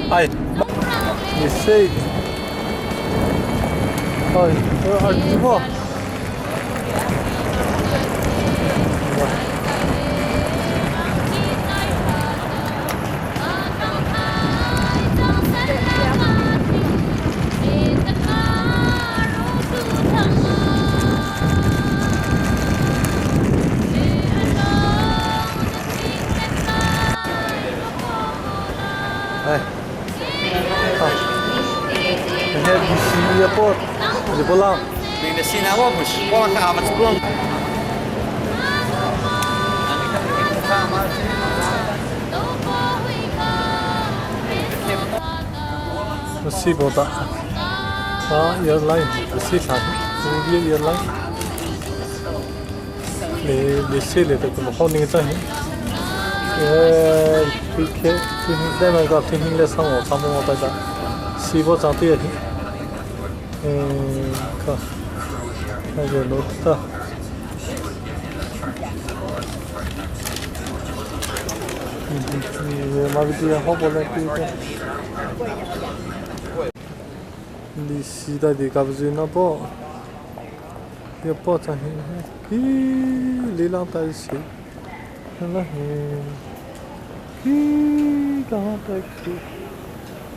Ai, 你谁？哎，二姨夫。哎，好，今天必须要播，你不浪。西博的，啊，原来西餐，原来，你你西里的怎么好那个呃，今天今天那个天天来上我上我大家，西博长的，嗯，看，那个罗子。你时代的搞不住那波，要波在嘿，你浪带水，那嘿，嘿，刚带去，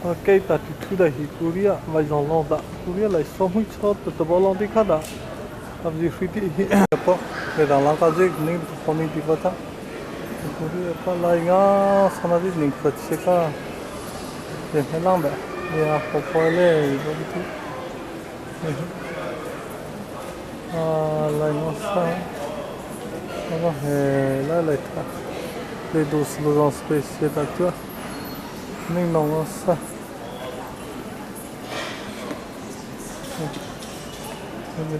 啊，给大家出的是古里亚，外上浪的，古里亚来说会超的，这波浪的看的，他不是飞的，波，那当浪个这你放你地方他。우리 빨라 사나디 링크치가 해랑배 야 호포레 이거부터 아 라이노사 아 해 라라이타 레도스 로잔 스페이스 다투 닝농사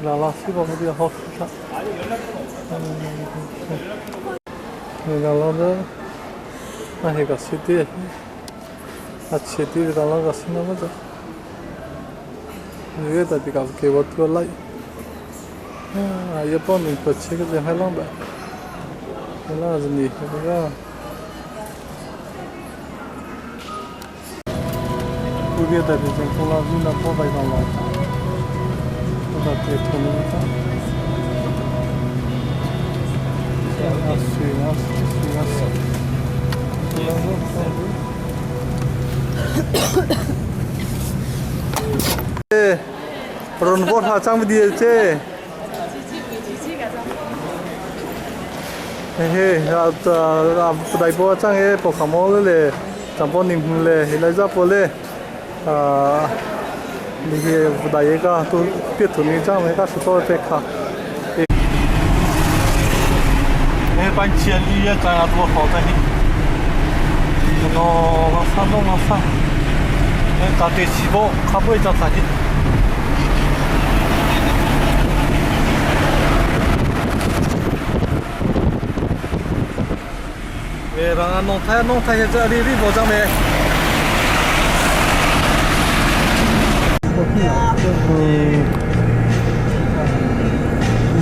라라시 버무디 허스타 Galanda arregaçete achete galanga sinamaja niye da diga ke wat lai ah ye pon ni pache ke je helamba la zni ga kuge da de ko la zina po bai na la da te thoni ta ronbor ha chang di che he ha ta dai bo chang e po khamo le chang po ning le hilai ja po le a ni he dai ga tu pye tu ni chang me ka su to pe kha 네, 반치알리야 장아도 허다니 너 산동사 다대 15 카보이 자사니 네, 방아 농타 농타 해자 리리 보자매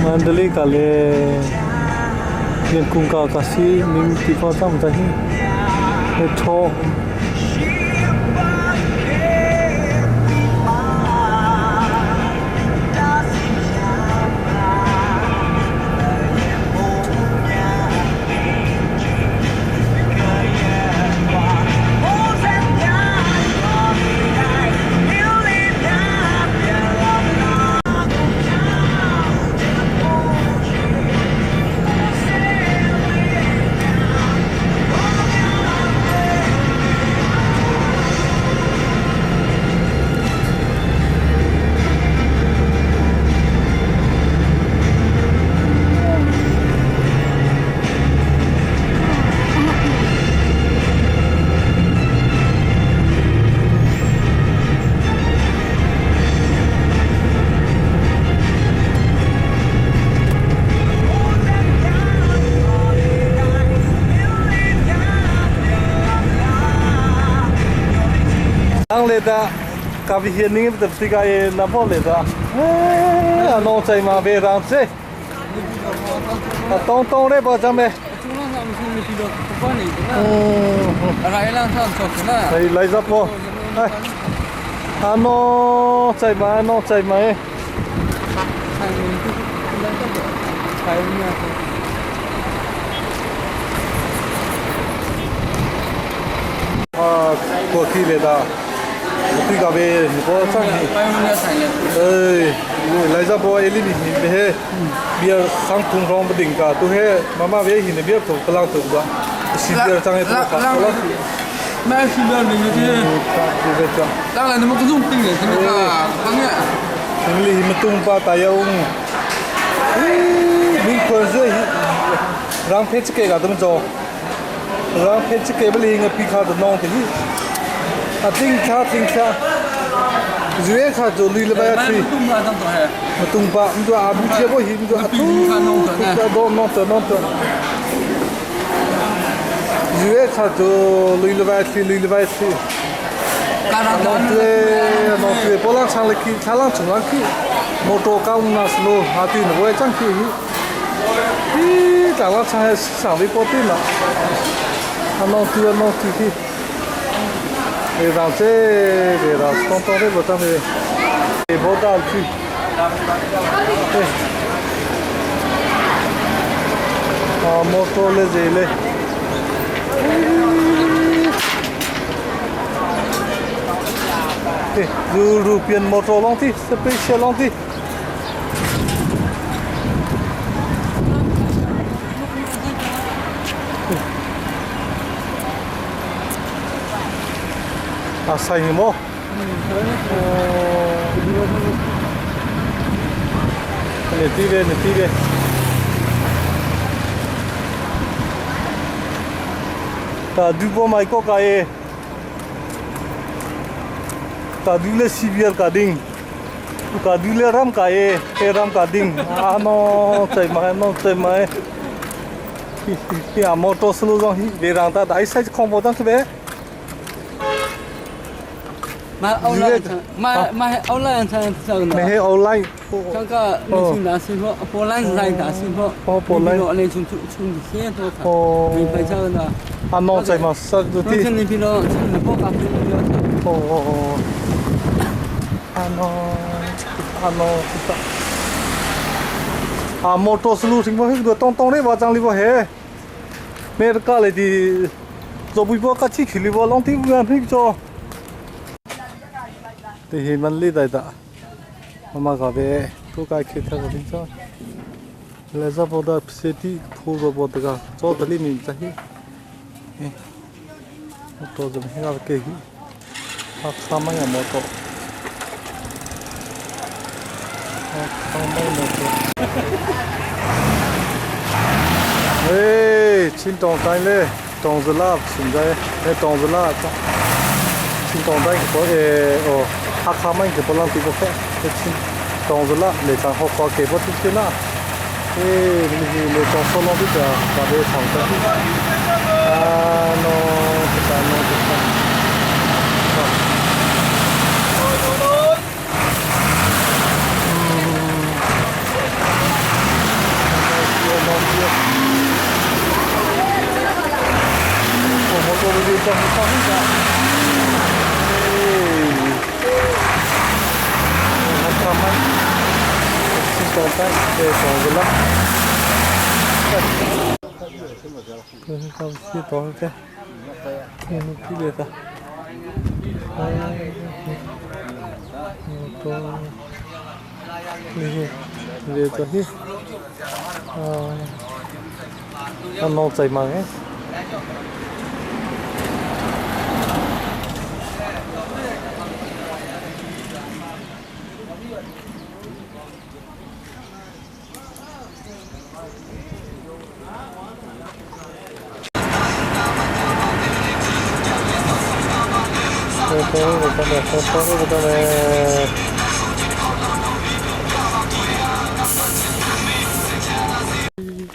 만들리 갈래 ကုံကာကစီနင်းတိပါတမ်တဟိထော Le da Ka vi hian ning te ti ka e na bo le da. Eh, a no chai ma ve rang che. A tong tong re bo chang me. Thầy lấy dập vô. À nó chạy mà, nó chạy mà. À, của khi về ta. Tuy cả về có sang ơi, lấy dập vô eli bị he. Bia sang thung rong ding ka tu he mama ve hin bia tu kalang tu ba. Si bia chang e tu ka. 买水表那个的，当然你们不用订的，那个当然。 Li matung pa tayo min khon ze rang phe chike ga dum jo rang phe chike bali nga pi kha da nong te hi a ting kha ting kha zue kha jo lui le ba ya thi matung pa mdu a bu che bo hi mdu a tu ka do nong te nong te zue kha jo lui le ba thi lui le ba thi nong te nong te po lang chang le ki tha lang chung lang ki motor ka na slow ha ti no bo chang ki hi hi ta lang chang he sang vi po ti ma a nong tu nong tu ki e rang che ve ra tong tong re bo chang ve e bo da tu a motor le je le ru ru pian motor long ti special long ti à sai mo ne ti ve ne ti ve ta du bo mai ko ka e ta du le CBR ka ding ka du le ram ka e e ram ka ding a no chai mai no chai mai hi a motor slow jong hi ve rang ta dai sai khong bo jang be 买online 买买 online 才才 me he online 这个你从哪师傅？波兰是哪师傅？哦波兰。你从从从线多看。哦。你拍照的。 啊no 在嘛sa du ti 从你比如从你波咖啡比如。 哦哦哦。啊no 啊 no 啊摩托斯路听不个当当的吧张里不嘿，没得搞来的，做不不个去去里不浪地不安做。te hi man li dai da mama ka ve tu ka khe tha ka cha le za bo da pseti phu bo bo da ga cho da li min cha hi e to zo he ga ke hi ha kha ma ya mo to ha kha ma mo to ê chín tòng tay lê tòng giờ la xin đây ê tòng giờ la chín tòng tay cái ê ồ ha kha ma cái bộ lang ti bộ phê chín tòng giờ la lê chang học qua cái bộ tiếp na ê mình lê chang số long đi cả và để thằng ta à nó cái nó cái nó chạy mà ấy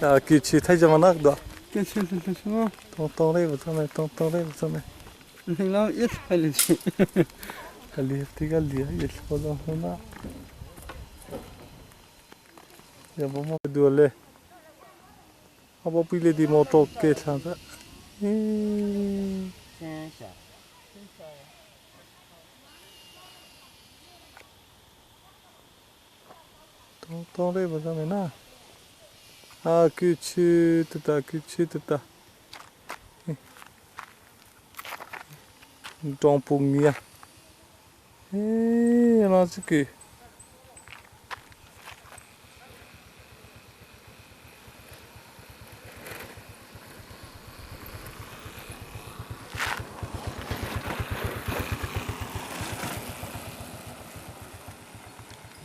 啊，给去太怎么那个？ 这这这这什么？ 咚咚嘞，不中嘞，咚咚嘞，不中嘞。你老一台的去。Kaliya yetla ya bo duale abo pile di motor ke thla 똥똥래 보자면아 아 규치 됐다 규치 됐다 똥뽕이야 에 나즈기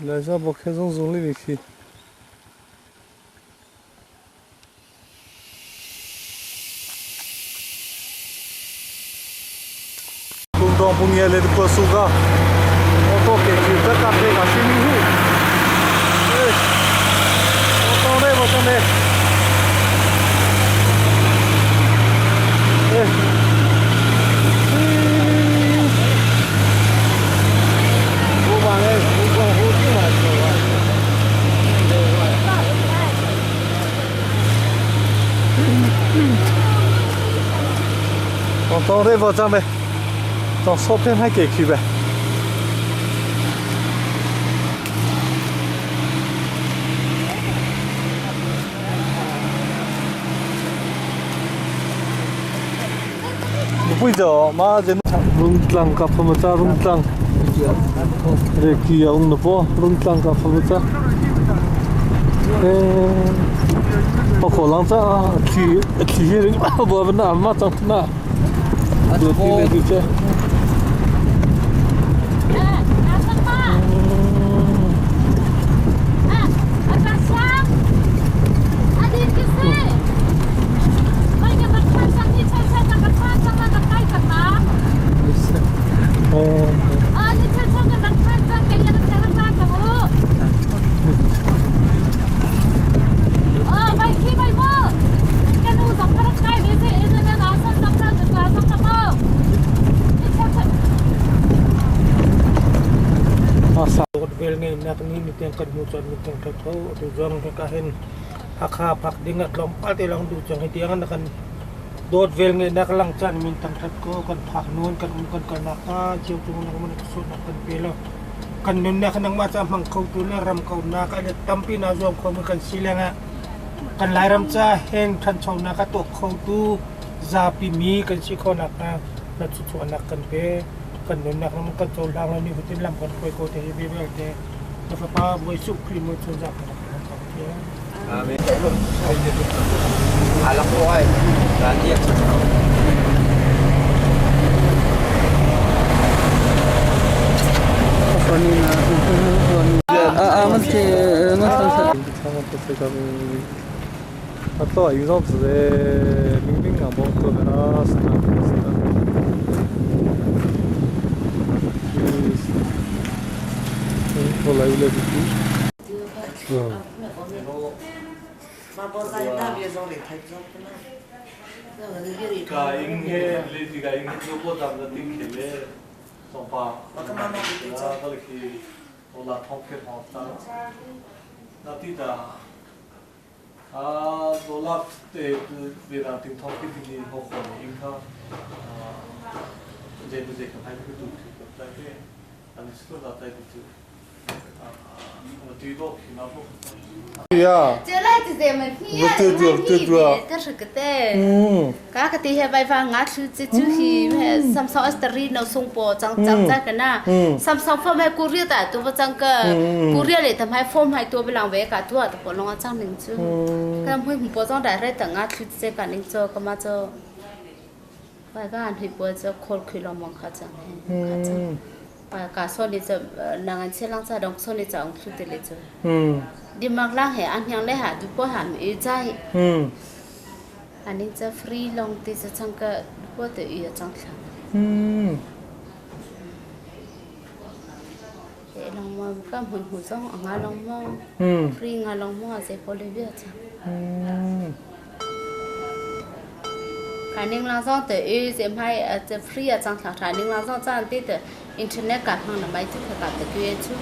来下不开松松里去。工装不捏来的过苏个，我到给去这咖啡个新民户，哎，我到嘞，我到嘞，哎。我把那胡光胡进来说完。我到这我准备，到烧片还给去呗。你不走，妈这龙庄咖啡么子龙庄，这去啊，我们不龙庄咖啡么子，哎，我可能这去去些人，我不那嘛长那，就地来就这。 Hakha phak ding ah tlawmpal te lawng duh cang hi tiang na kan dawt vel ngeihnak lang caan min thangthat ko kan phak nawn kan um kan kalnak hnga cio cung nangmah na suatnak kan pe law kan nunnak nangmah ca hmang kho tu le ram kaunak a let tampi na zuam kho mi kan si lengah kan Lairam ca heng ṭhanchonak a tuah kho tu zapi mi kan si khawhnak hnga na thluachuahnak kan pe kan nunnak ram kan cohlang lo nifatin lam kan hruai ko te hi vialte na fapa Bawi Jesuh Khrih mual chung zapi na kan ko tiah. Amen. Alak ko ay. Lagi. あとは인선수で明明がボンとなスタースター我来不来得啊，罗拉对为了顶头给你好好的，因为啊，这不这个还不都在这，但是都在这就啊，我最多去那不。呀，这来自咱们我对对对对，这是个的。cả cái thì hay vàng ngã chú chú chú thì Samsung S3 nó sung bộ chẳng chẳng chắc cái na Samsung phone hay Korea ta tôi vẫn chẳng cái Korea này thầm hay phone hay tôi bị làm về cả tôi tôi bỏ lòng chẳng nên chú cái mình bỏ trong đại tầng ngã chú chế cả nên cho cái mà cho vậy cái anh thì bỏ cho khol khi làm mong khá chẳng khá chẳng cả số này cho nàng anh chế lang cha đồng số này cho ông chú tiền cho đi mặc lang hệ ăn hàng lấy hạt tôi bỏ hạt mi trái anh ấy cho free long thì cho chẳng cái bỏ tự ý chẳng thằng để long mà cái mình hú giống ở ngã long mà free ngã long mà sẽ bỏ lấy biết chẳng khả năng lang giống tự ý xem hay cho free chẳng thằng khả năng lang giống chẳng tí tự Internet ka hmang na mai chu ka ta kye chu.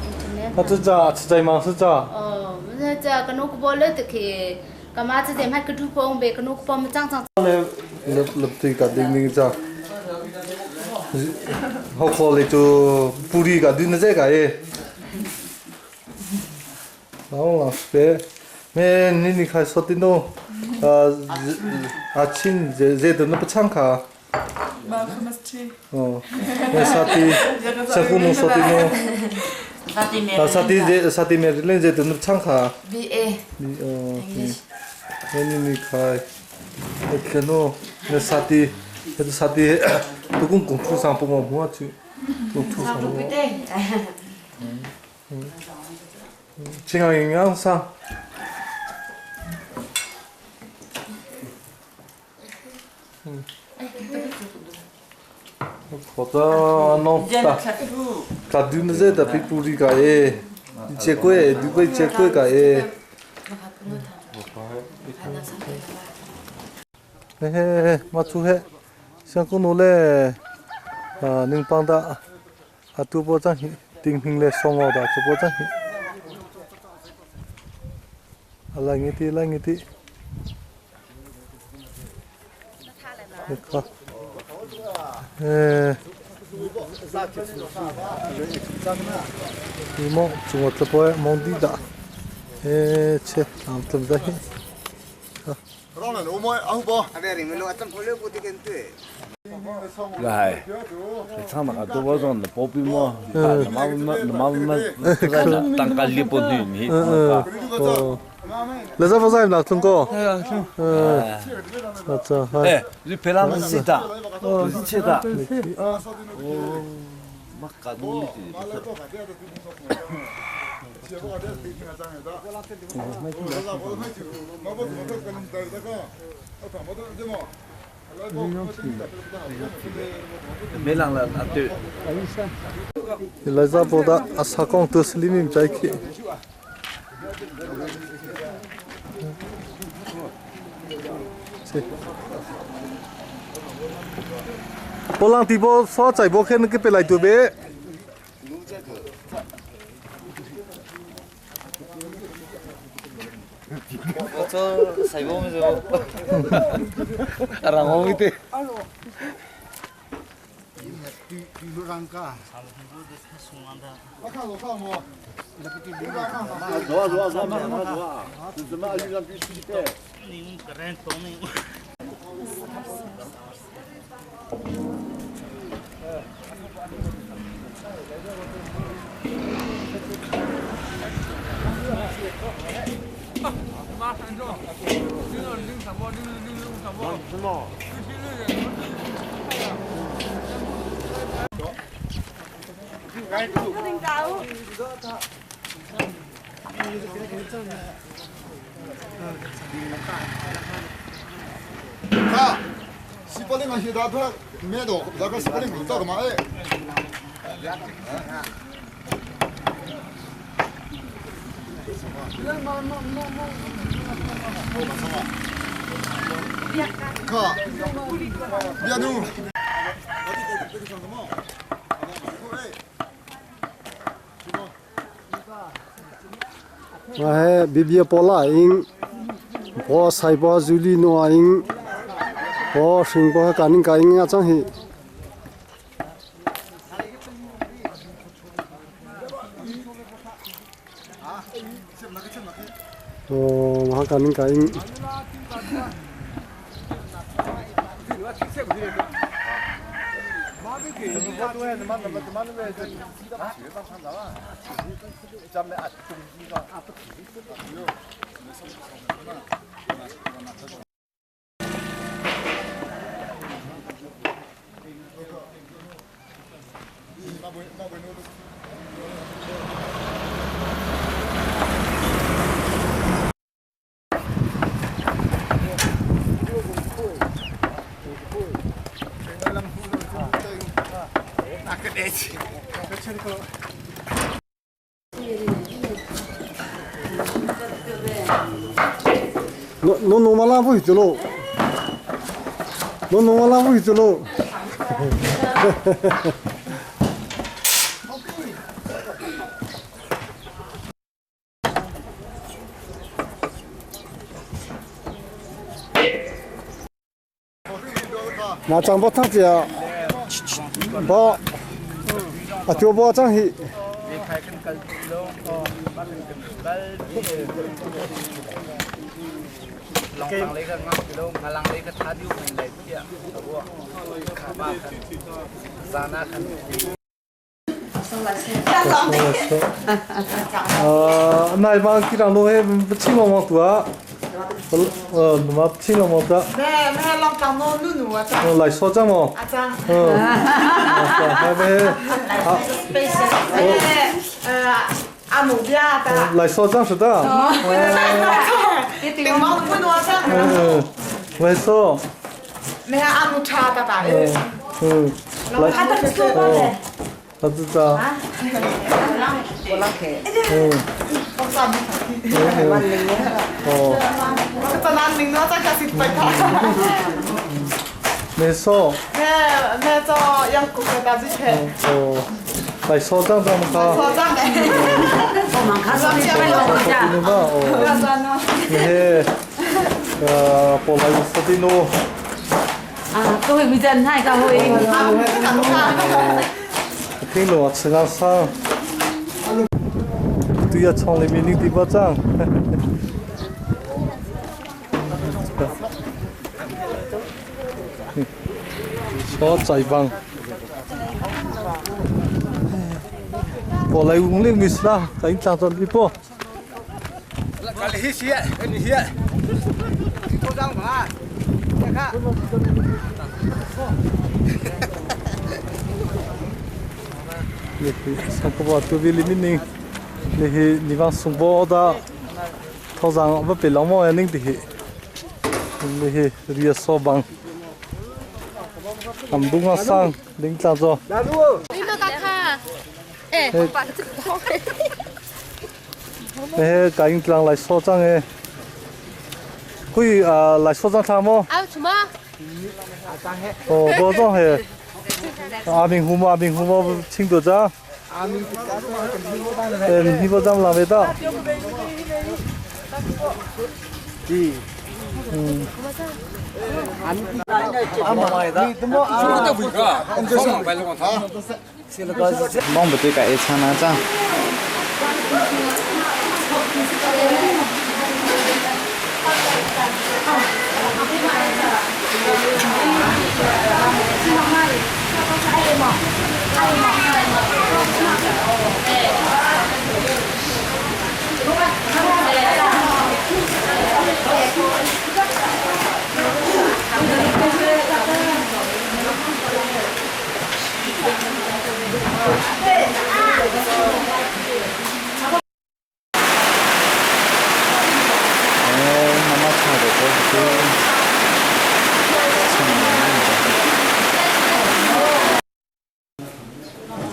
Internet. 那这家是在忙是咋？ 哦，那这个侬个包了的去，干嘛这在买个猪包呗，个侬个包么脏脏。 lập lập thì cả đình đình cha học khó lấy cho puri cả đứa nó dễ cả ấy đó là bé mẹ nên đi khai số tin đâu à à chín dễ dễ được nó bắt chăng cả ờ mẹ sa ti sa ku nó số tin đâu à sa ti dễ sa ti mẹ lên dễ được nó bắt chăng cả BA ờ mẹ nên đi khai 可能那啥的，那啥的，都跟公土上不忙不去，公土上不。健康营养上。嗯。好的，弄打打对么子的，比玻璃个哎，结果如果结果个哎。嘿嘿，马出嘿，想讲侬嘞，啊，恁帮他，啊，赌博账顶平嘞，双我的赌博账。啊，来你的，来你的。你看，哎，你忙中国直播忙地的，哎，切，俺们怎么的？ 来，唱那个多少的包比么？那么那么那么当个立不女你。嗯嗯，来这不在哪中国？嗯，맞아哎，你别让们记得，不是记得。哦，没搞懂你的。没人了啊对。 来这不的啊，啥讲都是里面在去。波浪地波所在波看那个别来对呗。我做细胞咩啫？阿我啲。 Ma he bibia pola ing bo sai bo zuli no ing bo sing bo kaning ka ing a chang hi o ma kaning ka ing No no no mala bu chulo. No no mala bu chulo. Na chang bo thang tia bo a tu bo chang hi. 那一帮机场路还不清了吗？多啊，那么清了吗？多。来说账吗？嗯，还没，好。来说账是的。嗯，没错。嗯，来，哦，他知道。嗯。哦。没错。哦，来说账咱们看。哦，呃，过来说的喏。听了吃个啥？对呀，厂里面领地保障。所在帮。过来用力没事啦，赶紧站着一步。你上个把都比里面你你你往送包的，头上不被老毛人领的，你你说帮，他们都往上领站着。哎，赶紧让来说账哎，会啊来说账他么？啊什么？哦，多少嘿？阿明胡嘛，阿明胡嘛，请多少？嗯，你不咱们浪费到。嗯。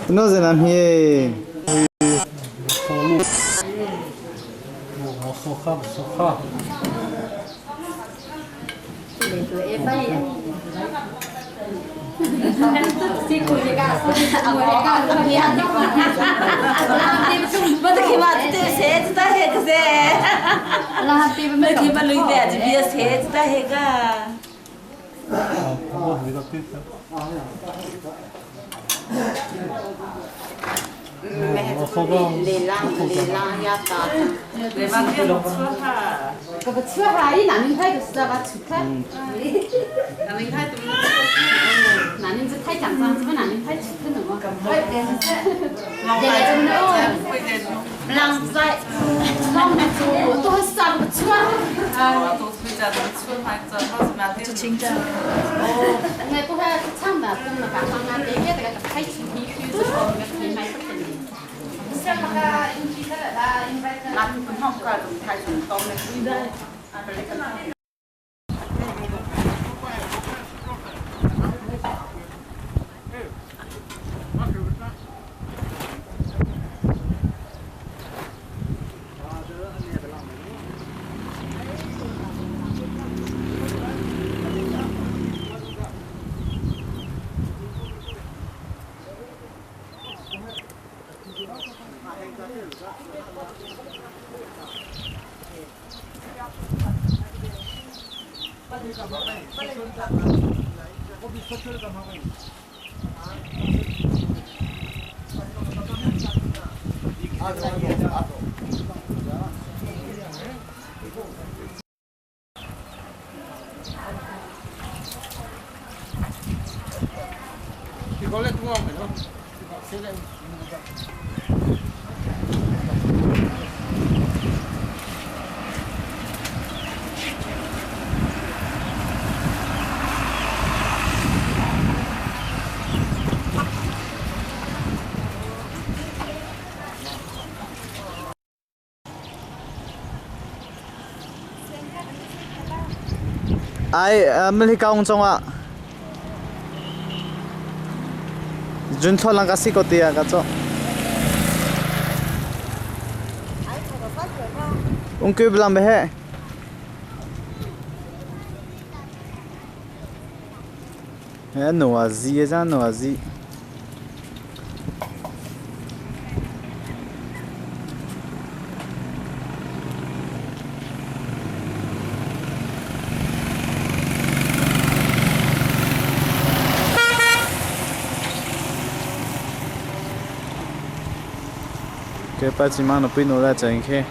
诺在哪边？我说话不说话。Ai mali kaung chungah Zunthluan lang ka si ko tiah ka cawh. Ungkui bilang behe. He nuwa zi e jan nuwa zi. Ke pa chi ma no pui no la chang khe.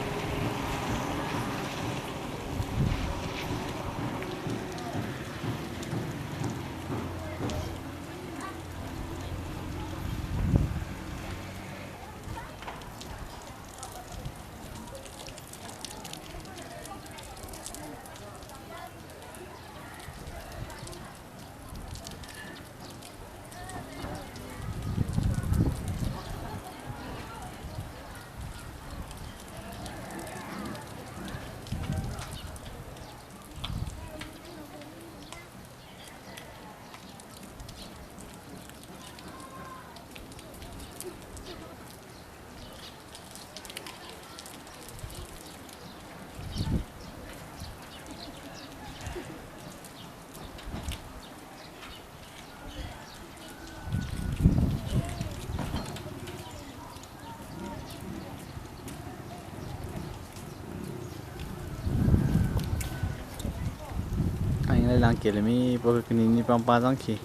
Anh lại làm kia là mi bao cái này bang ba răng khi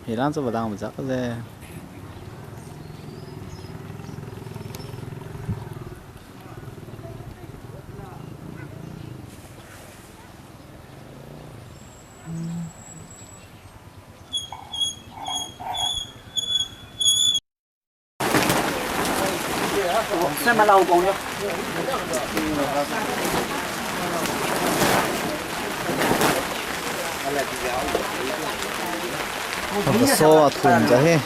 thì làm cho vào đang một chắc cái So a thum cha he.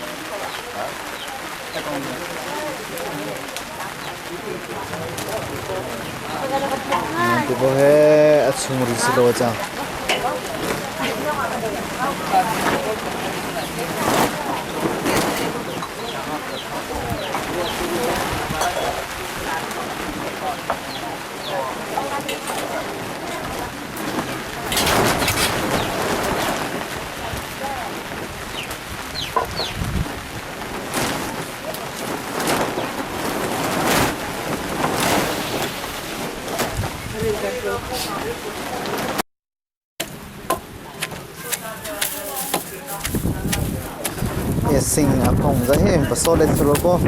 Ti bo he a chung ri si lo cha. Sing a phong ra he ba so le thro ko.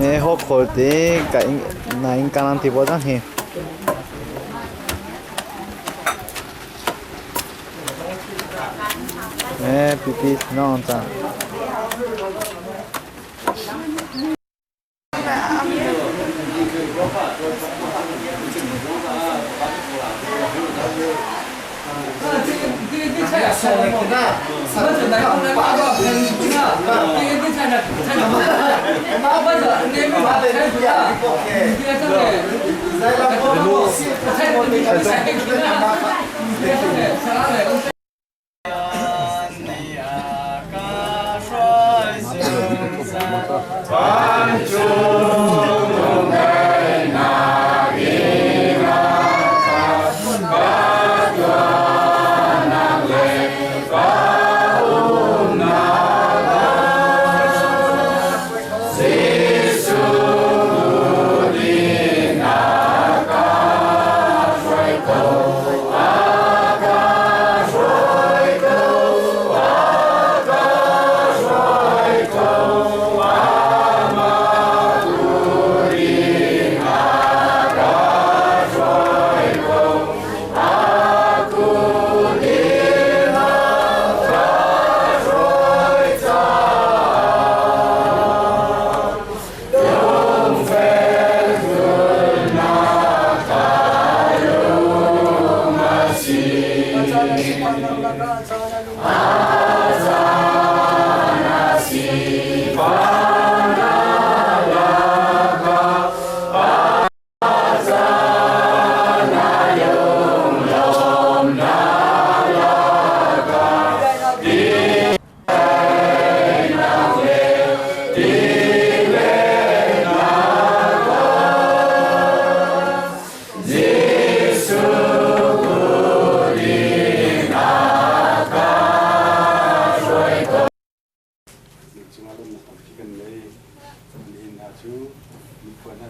Ne ho khol te ka in na in kanan ti bo jang he. Ne pi pi non ta.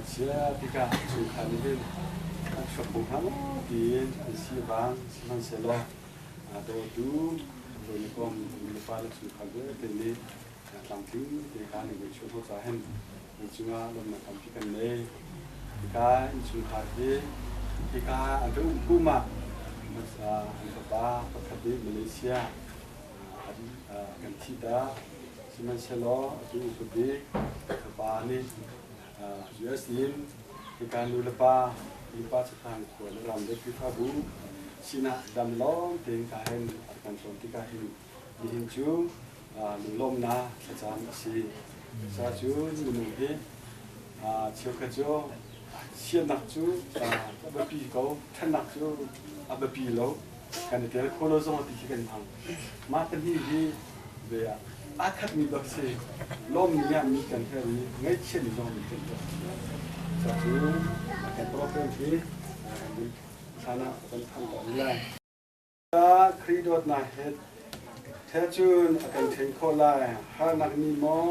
Chia tikah chungkhar nih hin an chuak ko hnga maw tiin an si bang sihmanhsehlaw dawtu hawikom nulepa le chungkhar vialte nih tlamtling te kha nan kan chuah hnawh caah hin nan cungah lawmhnak tampi kan nei. Hika innchungkhar hi hika an kan um kum ah an fapa pakhat nih Malaysia kan thih ta. Sihmanhsehlaw atu upabik fapa nih US in hika nu le pa innpa cakhan khua le ram le Khrihfabu sinah dam lawng tein ka hen a kan tlawn tikah hin nihin cu lunglawmnak thlacam a si. Sa cu minung hi cheukhat cu siannak cu a biapi ko, ṭhatnak cu a biapi lo. Kan i tel kho lo zong ti khi kan hmang. Mah pahnih hi ve ah aa khatmi bak si. Lawmmi ah mi kan herh i ngaihchiatmi zong mi kan herh. Cucu kan program hi hlan ah kan than ta lai. Khrih dawtnak he he cun a kan ṭhen khawh lai. Harnak ni maw,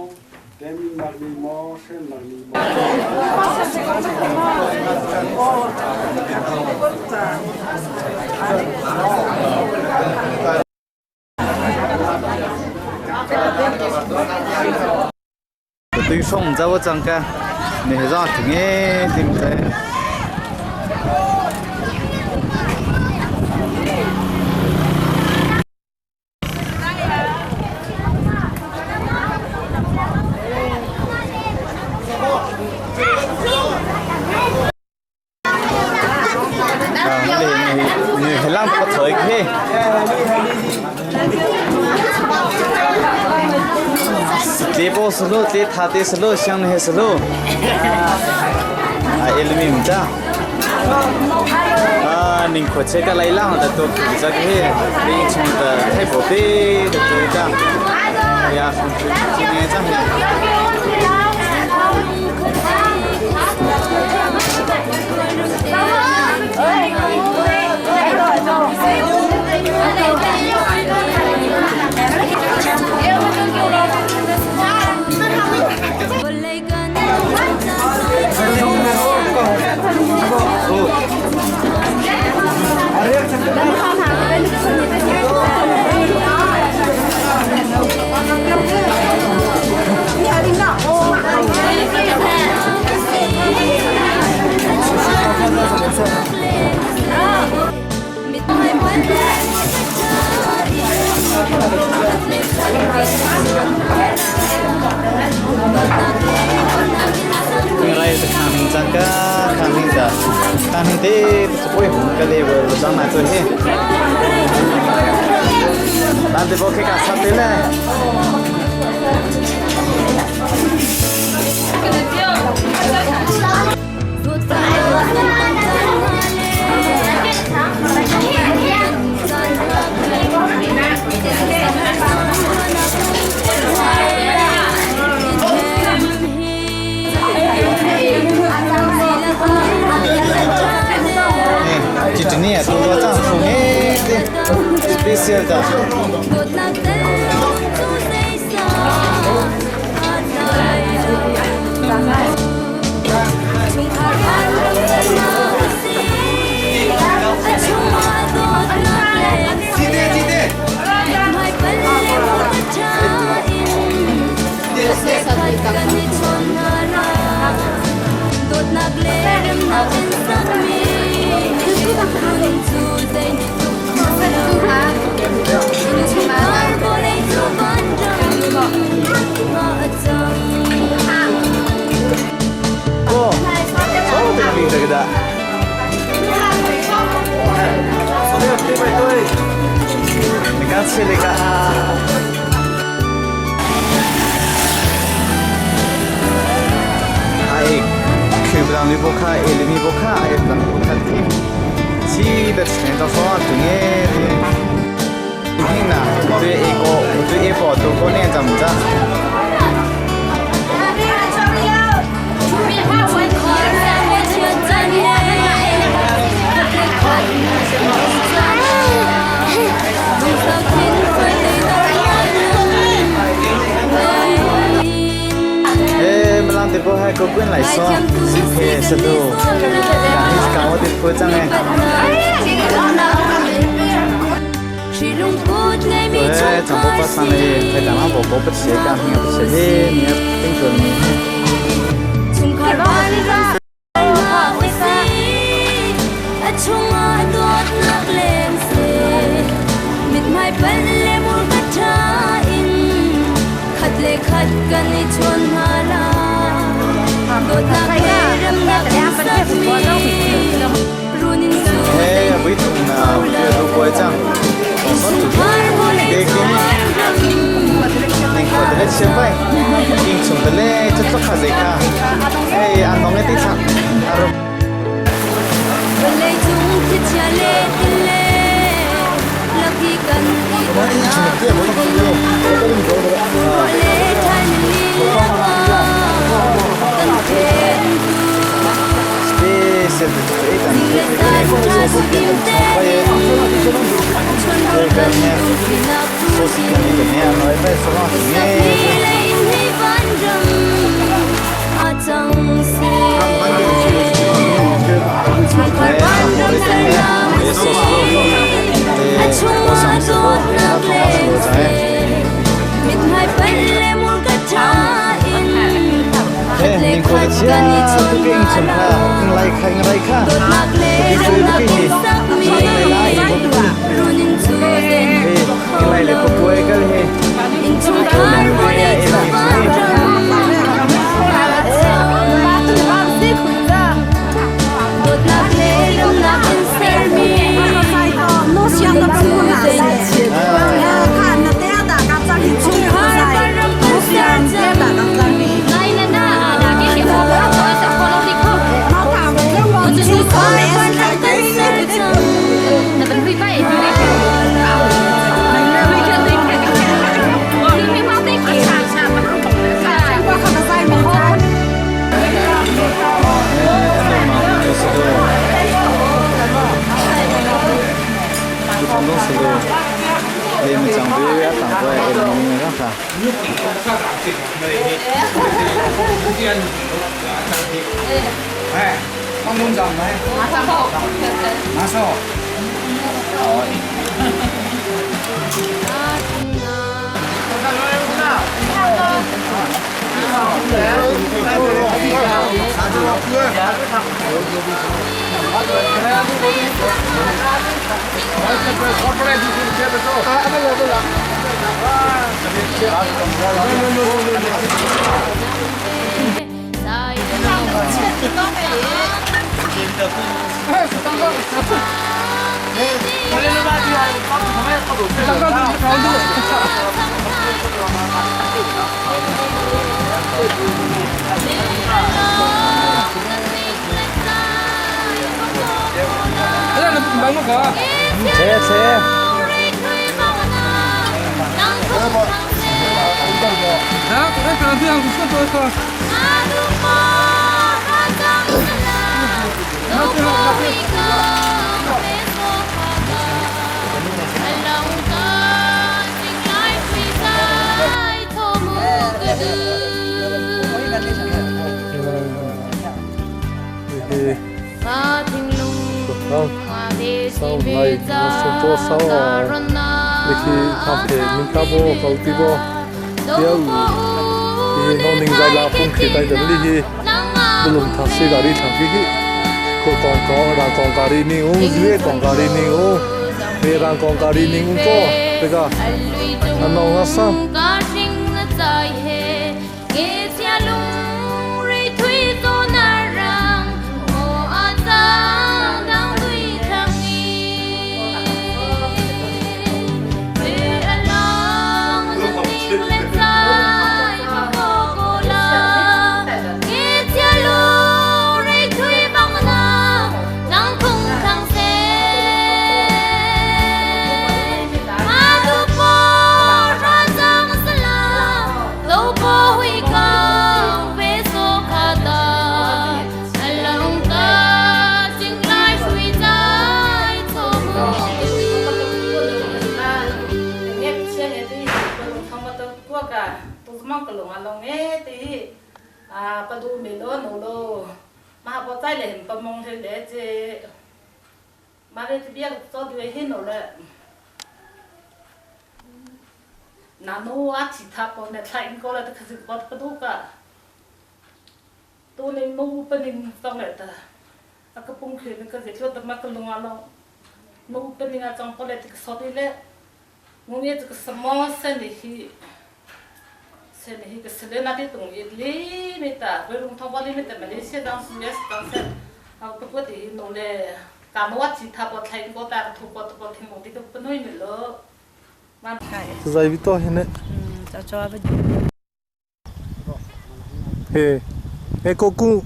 teminnak ni maw, hremnak ni maw. 对双唔走嗰阵嘅，你系咗停嘅，点解？你你浪不吹去。这波是路，这他的是路，想的是路。啊，ilmi mta. 啊，宁可这个来浪的都这个，你从的太宝贝的都这。哎呀，今年这样。 Special 的。你刚吃那个啊？哎，去不到你不看，你不看，哎，不不看听。记得前头说对的，听啦，对一个，对一个都过年怎么着？哎，不让这个还个滚来说，是骗。Satu. Kamu ti phu chang e. Eh, chang bo pa sang e, thai dang bo bo pa che ka hing pa che he, mi ting chon mi. He, bui tung na phe lu koi chang. Be ke ning ko de che pai. Ing chung de le chut kha zai ka. Hey, an nong e ti chak. Aro. Special 嘛不再来不忙的来这，嘛来这边做对很多了。那侬啊，其他帮那他应该了，可是搞不多个，多年侬不能当来的，那个崩溃那个在做的嘛个弄啊弄，侬不能啊装过来这个说的嘞，我们这个什么生的去。生的个是来那点东西里面的，为龙头包里面的，马来西亚当时也是当时，啊不过的弄嘞，干嘛其他包菜我带个土包土包听我的都不弄了。 在比多现在。嘿，哎，个公，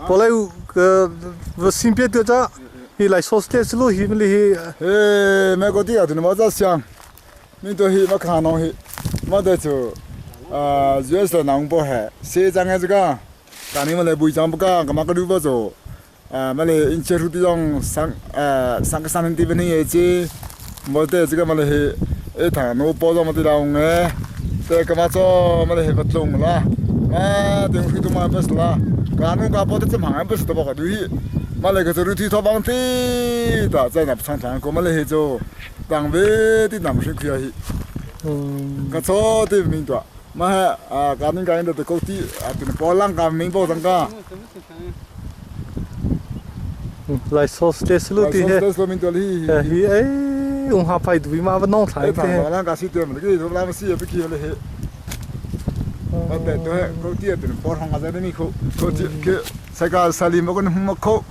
本来个我身边的这，伊来说是这路，伊们哩。嘿，美国的啊，你莫在想，你都去没看到去，没得做，啊，主要是南部海，西藏的这个，但你们来不讲不讲，干嘛个路不做？啊，没来因接触这种三啊三个三年地方的业绩，没得这个没来去，一趟我包装没得两个，这干嘛做没来去不中了？啊，等会都嘛不是啦，干侬干包的这忙不是都不好对，嘛那个做楼梯套房的，的在那不长长，过嘛来去做，当位的那么辛苦呀去，个做的明多，嘛啊，干侬干的都高低啊，对，包浪干明包上个。来说是这是路的嘿，嘿哎，用下排队嘛不弄菜的。哎，咱家是对嘛，这个咱们是也不去了嘿。我对对，高低对，包上个在那里口，高低去，这个山里没个那么口，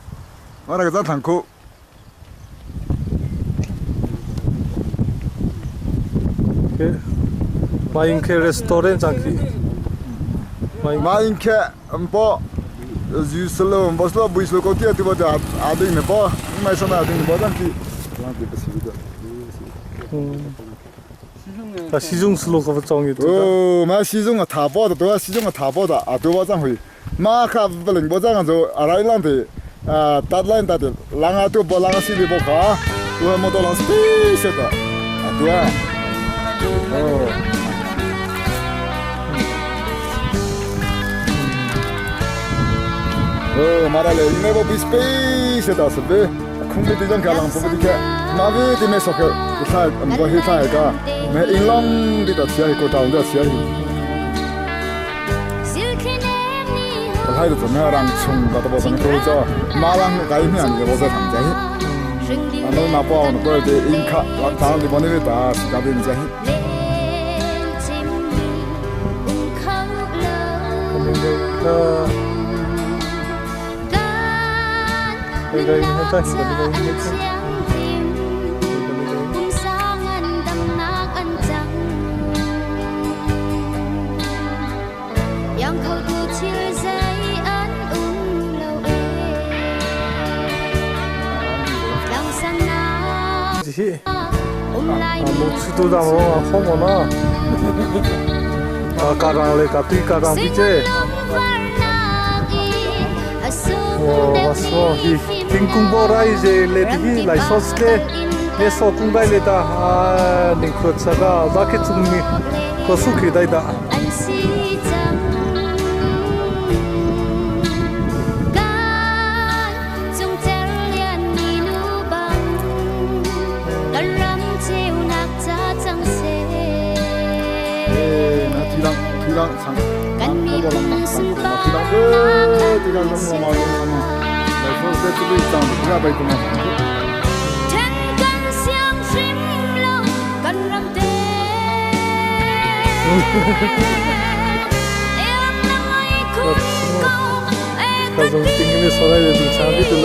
我那个在堂口。去，马英开 restaurant 上去。马英开，嗯包。就是了，不是了，不是了，高铁对不对？阿丁的包，买什么阿丁的包上去，上去不是的。啊，西中是路可不装的。哦，买西中个塔包的，都要西中个塔包的啊，都包上回。马卡不能包这样做，阿拉一浪的，啊，打烂打的，人啊都包，人啊心里不好，都还没到人是晓得，啊，对啊，哦。哦，马达嘞，因为我比space 的是呗，空的地方看人不不的看，马尾的没说个，一看唔过去看一个，没银龙的到吃一个到的吃一。我睇到做咩人冲个都无什么多做，马人改名就无在谈这，啊，侬那包侬过来的银卡，我当地帮你打是家边这。đây đây nó chắc là đây đây 아, 뭐 지도다 뭐 허머나 아 가랑래 가띠 가랑 비제 와 왔어 이 딩쿵보라 이제 레디 라이소스레 네소 쿵바일레다 아 닝크차가 자케 중미 거수키 다이다 가서 띵님이 서라야 돼. 참비 들러.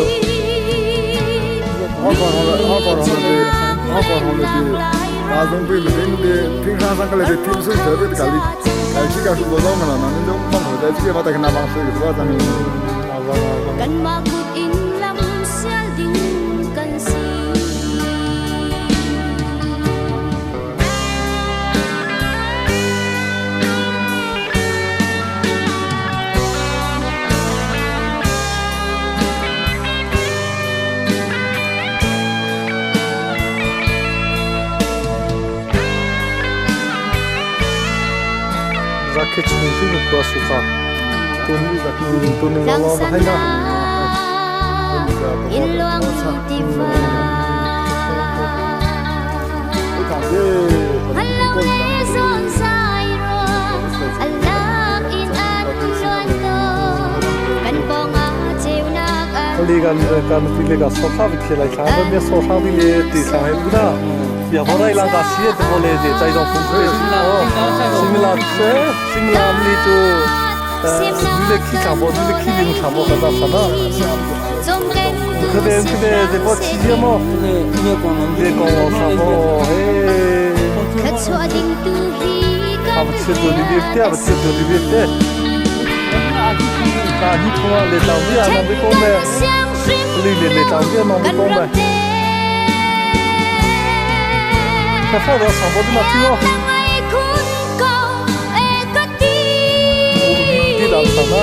자켓 좀 피고 구웠을까? 돈, 돈이 너무 많이 나. Li kan kan ti le ka sofa bi khela thla ba me sofa bi le ti thla he bu na ya horai la ka si te bole je chai dong phun se simila se simila li chu le khi thla bo le khi ling thla bo ka da sa na 可别可别，这个起的么？别讲我啥么？嘿。他不吃多的别的，不吃多的别的。啊，你从啊来当兵啊，那没讲呗。你来来当兵，那没讲呗。他放到上坡的那听哦。你当啥呢？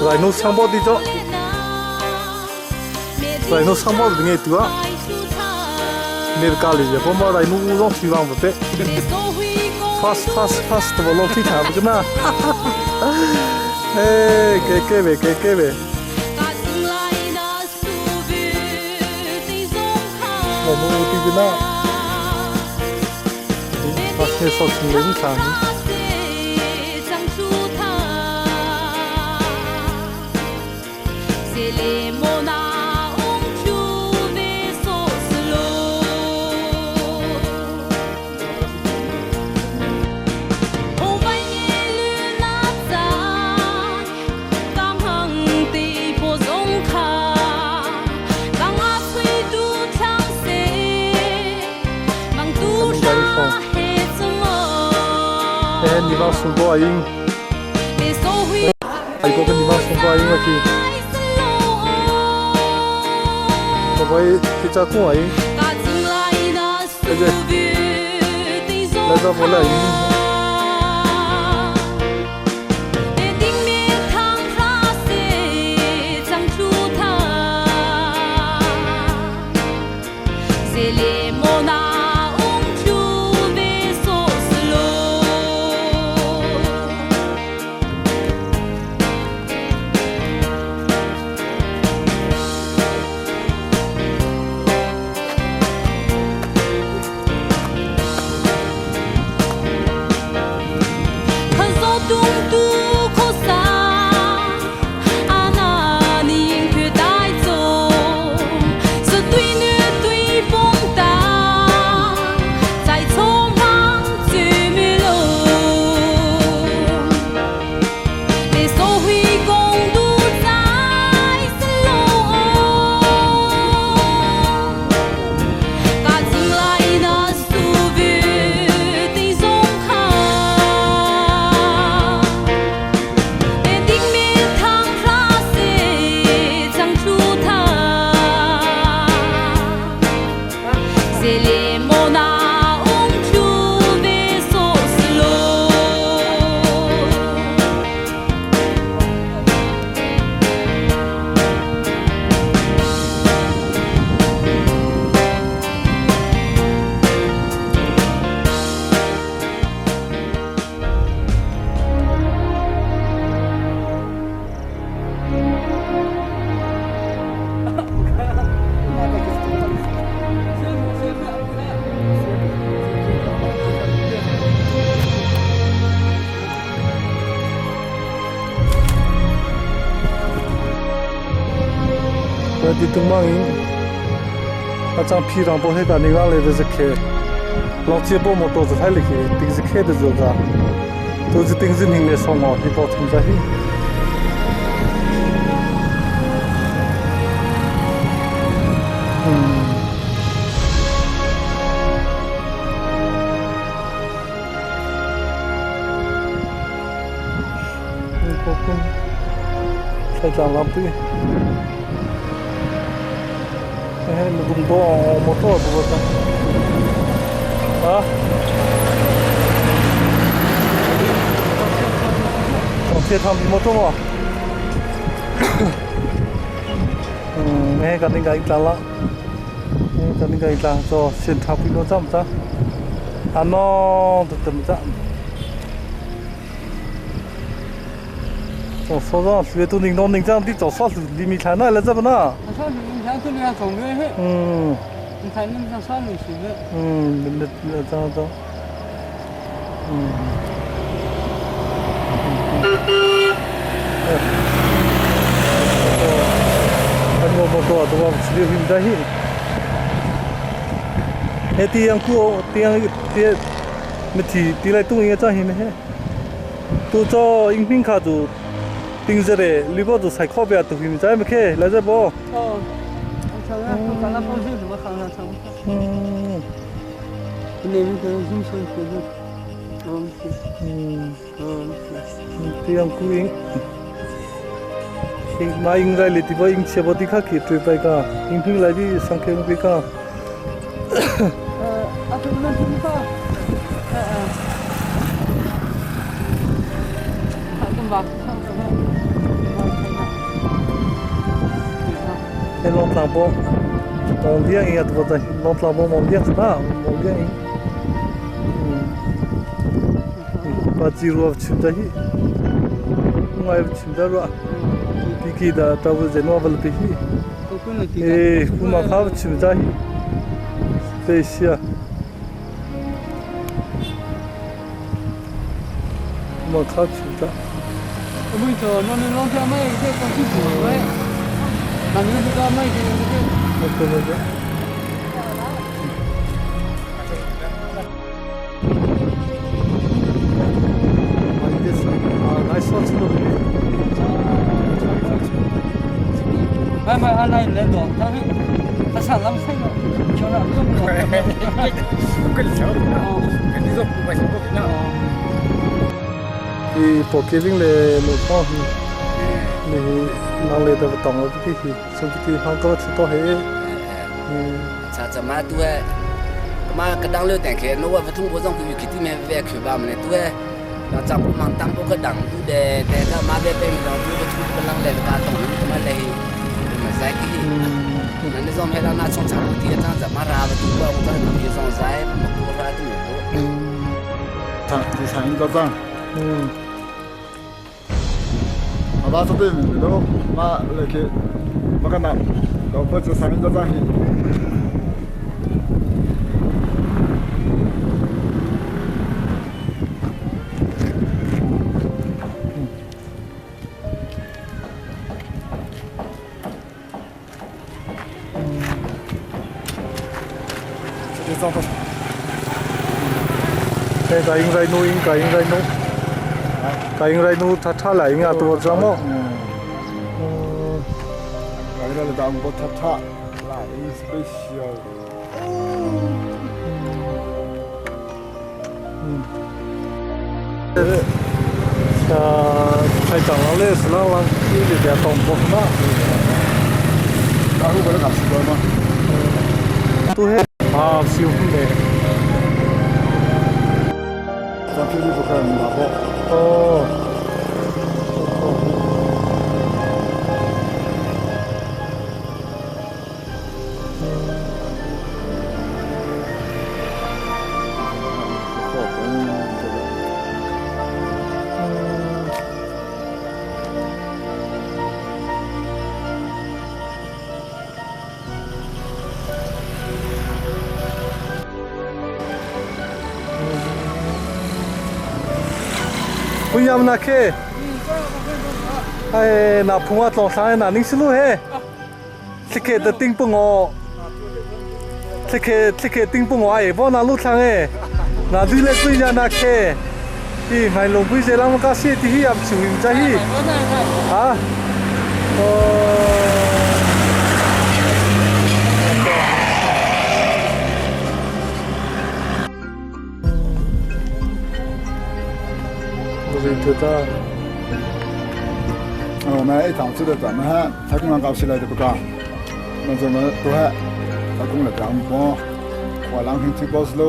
来弄上包的着，来弄上包的爱多啊，没咖喱的，我妈来弄乌龙希望不对，fast fast fast，我老去看不着呢，哎，给给呗，给给呗。我们乌的呢，发现少青年看。你帮送过来，哎，哥跟你帮送过来，我去，我会去找过来，对对，来找我来。Ti tung mang in a chang phi rang po he ka ni ga le de zakhe long chia bo motor zu thai le khi ting zakhe de zo ga tu zu ting zin hing le song ngo hi po thum za hi. Tlaitlang lampi. He lung do motor bu ta. Ha? Thia tham motor ma. He kan ning ga tla la. He kan ning ga tla cho xin thap pi no cham ta. Ano tu tem cha. 做说让学都能弄能这样的做啥子你没看那了怎么呢？嗯。你看你们上路去的。嗯，那那这样子。嗯。嗯。我我多多吃点饼干去。哎，这样过，这样这，没提提来东西这样没？都做饮品卡就。顶着嘞，你把做菜烤饼都会在没去，来这不？哦，我看那保险怎么行了？嗯。那边可能是说的，嗯嗯嗯，这样古应，应那应该哩地方应切不地卡去对白个，应聘来的上客不个。呃，啊，这个那什么，哎哎，好，这么吧。 He long tlang po mong liang ingat ko ta long tlang po mong liang na mong liang ing pa chi ro chim ta hi ngai chim ta ro ti ki da ta bu je no bal pi hi e ku ma kha chim ta hi te sia ma kha chim ta 我们这那那老家买这东西不买，那你们这买这个。 ok ok 买买俺来来多，他他上咱们菜了，瞧了这么多。跟你瞧，跟你说不买什么那。 I po keving le no pa hi ni nang le da tong lo ti hi so ti hang ko chi to he 咋怎么都哎，嘛个当了点开，那我不通过上个月肯定没外去吧么呢？都哎，那咱不忙当不个当都得得个嘛别别当都不通不啷来个大东，嘛来，嘛在个，那那种没让那从长路地上怎么拉不通过，我这个地上在嘛过啥都没多。 长长一个长。嗯。 阿爸说对面的，妈来去，我看到，老婆子上一个长去。 Thế cái应该弄应该应该弄，cái应该弄他他来应该多怎么？嗯。来了当不他他，来 special。 嗯。啊，太长了嘞，是那啷有点动不嘛？然后过来干什么嘛？都嘿啊，辛苦嘞。 咱这里不看马跑。 哦。不要那个，哎，那普瓦早上那你是路嘿，这个的顶不我，这个这个顶不我哎，我拿路上哎，那你来追呀那去，咦，买龙背这啷么个写的去也不唔知去，啊，哦。我们一趟出来咱们哈，他刚刚搞起来的不讲，那咱们都还他讲了讲不，我两天去报时喽，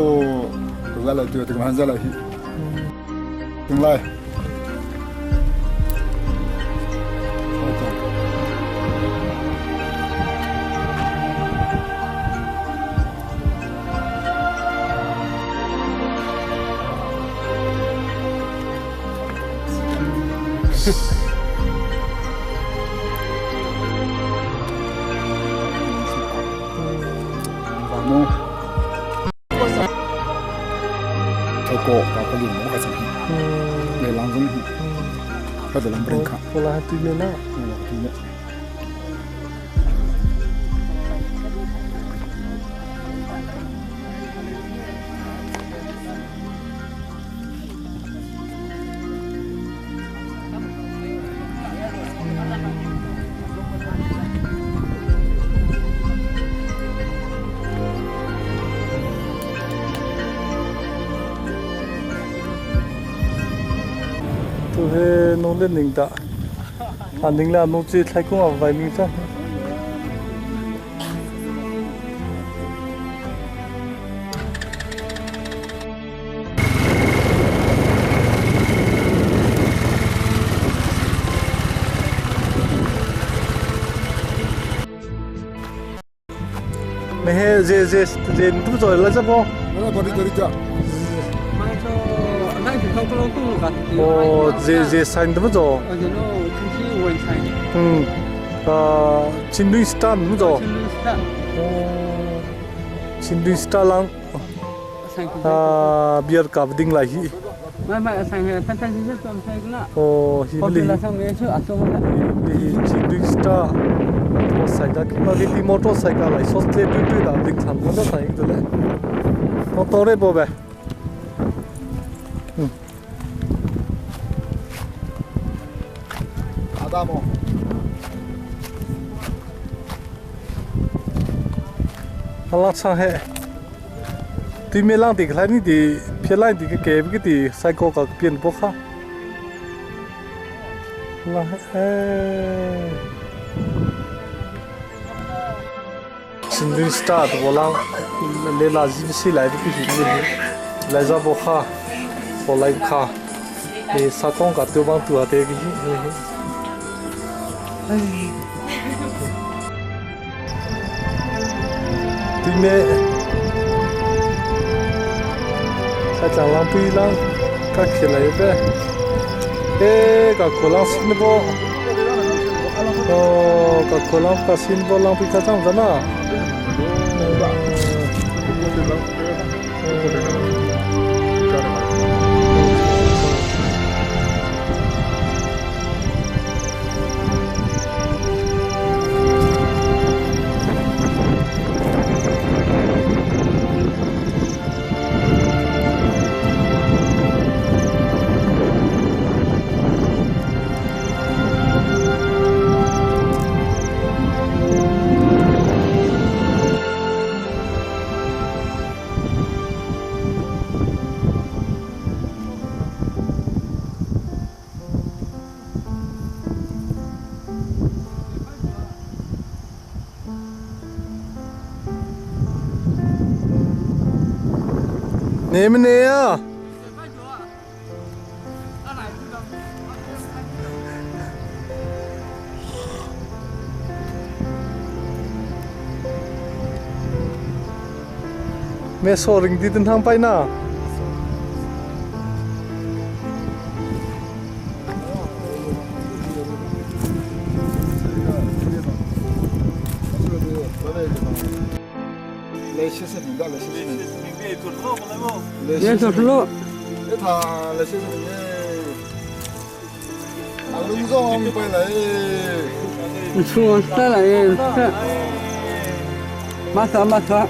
都在来对这个还在来去，进来。 我来对面那。对面。Tu he nong le ning da. A ning la nong chi thlai kung a vai ning cha. 没这这这你不做了这不？我来帮你做。哦，这这山怎么做？嗯，啊，金绿 star 怎么做？哦，金绿 star lang 啊，比尔卡不定来去。哦，hi beli hi金绿 star。motorcycle কিবা কি motorcycle ai sosle tu tu da ding tham ko da sai de le to to re bo be 阿达么？阿拉唱嘿，对面浪的来你的偏来的个给不个的赛个个变不好，那哎。新的 start 我让来垃圾是来的必须的，来这不哈，我来卡，你啥讲个对方做的个哎，对面，他讲浪对浪，他起来呗，哎，个可浪新的不？哦，个可浪个新不浪比他涨的呢。你们呢啊？没说人地灯汤拜呢。来七十零的，来70零。别走路。一趟来70零，啊，龙庄回来。你出来了，马上马上。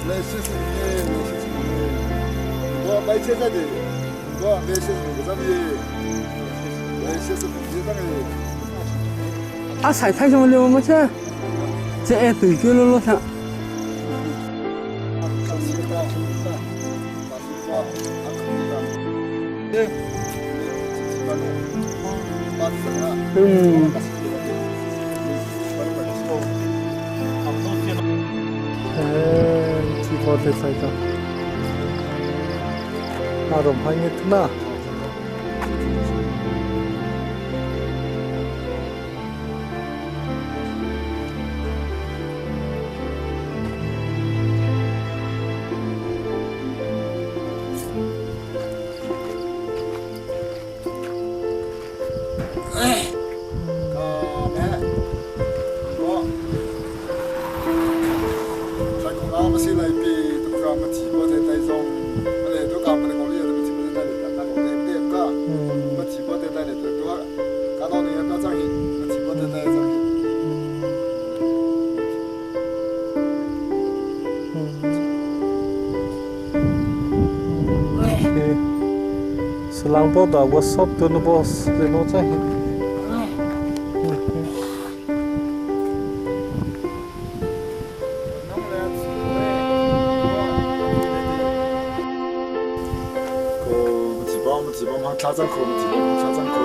来谢谢你，来谢谢你。我买车在的，我买谢谢你，这里，来谢谢你这个。 啊，菜菜什么的，我们这这哎对决了了噻。嗯。 အဲဒီပေါ်တဲ့ဆိုင်တော့အရုံဖိုင်းနေတနာ စလောင်ပေါ်တော့ WhatsApp တို့နဘောစနောချဟိ 个提包提包下张口，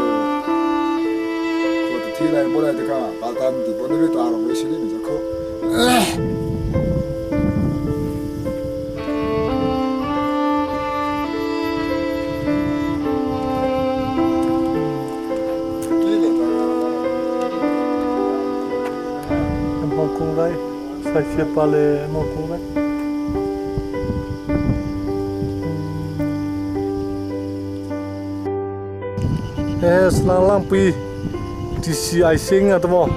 我的天来过来这个，把咱地方那边大了，我心里面就口。 မောင်ကုန်းလိုက်ဆိုင်ချပါလေမောင်ကုန်းလိုက်အဲစလန်လမ်ပီ TCI စင်းကတော့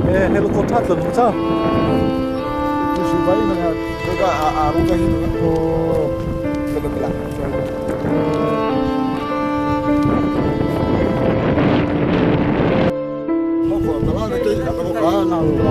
အဲဟယ်လီကော်ပတာလို့ချာ 就是把那个这个阿阿鲁个那个，这个不啦。我看到那个，我看那个。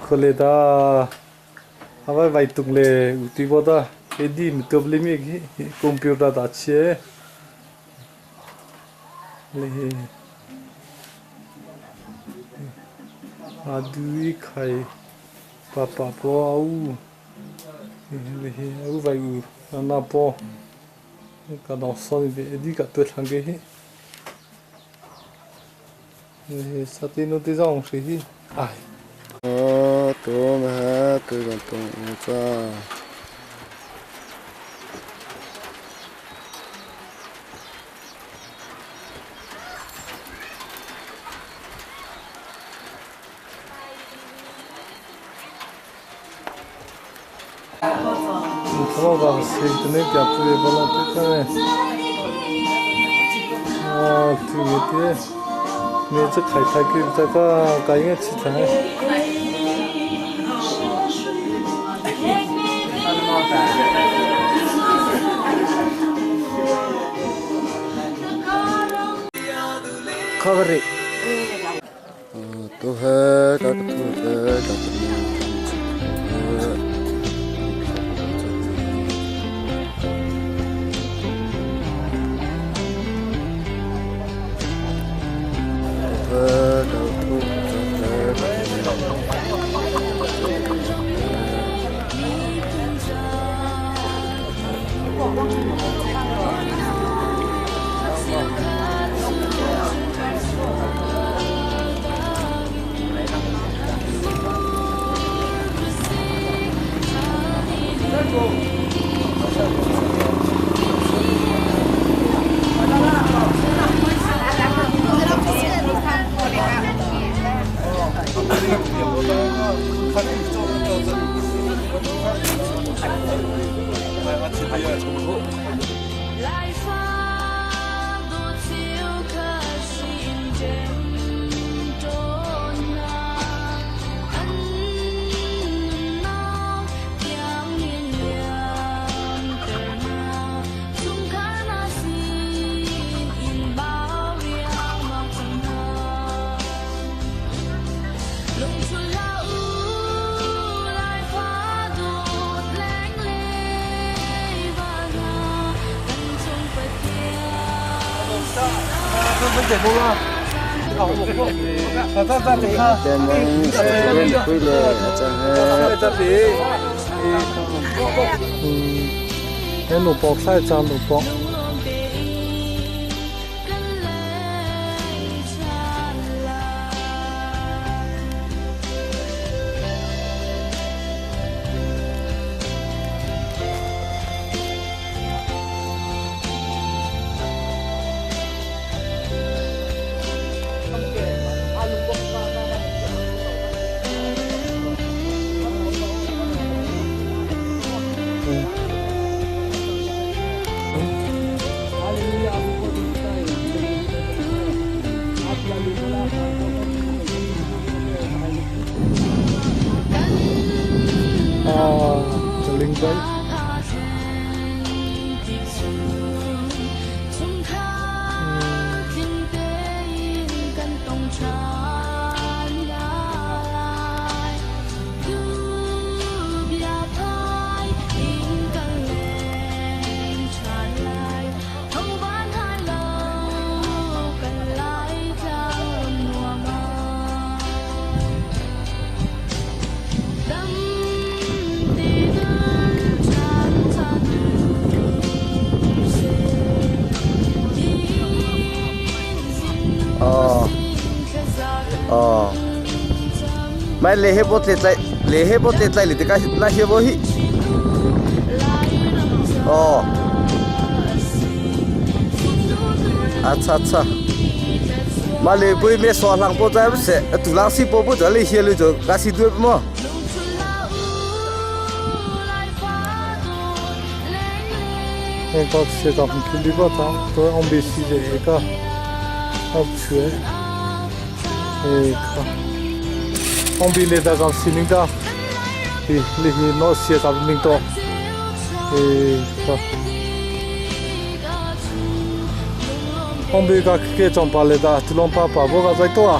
ခလေတာအဝိုင်ဝိုင်တုံလေဥတီဘောတာ Edi mi hi computer ta che le adui khai papa po au le hi au vai u na po ka dong son ve edi ka tu thlang ke hi le satino ti zong hri hi ai 多嘛对个东子。 Prova se ne ti apre volonté啊，对对，你这开开给这个该应该吃菜。 Cover it. 都还搞个土的，搞个。 嗯，萝卜菜长萝卜。啊，这灵感。哦哦，买那些波在在，那些波在在里头干那些波去。哦，আচ্ছা আচ্ছা মালে বই মে সোয়ালাং পো যায় বসে তুলাং সি পো জলে হিয়ে লই গাছি দুই ম 那个写到很里边长，都我们是这个，好吃，哎看，我们那个是领导，对，那些老写到领导，哎看，我们个给装把来的，这龙爸爸我个在多啊。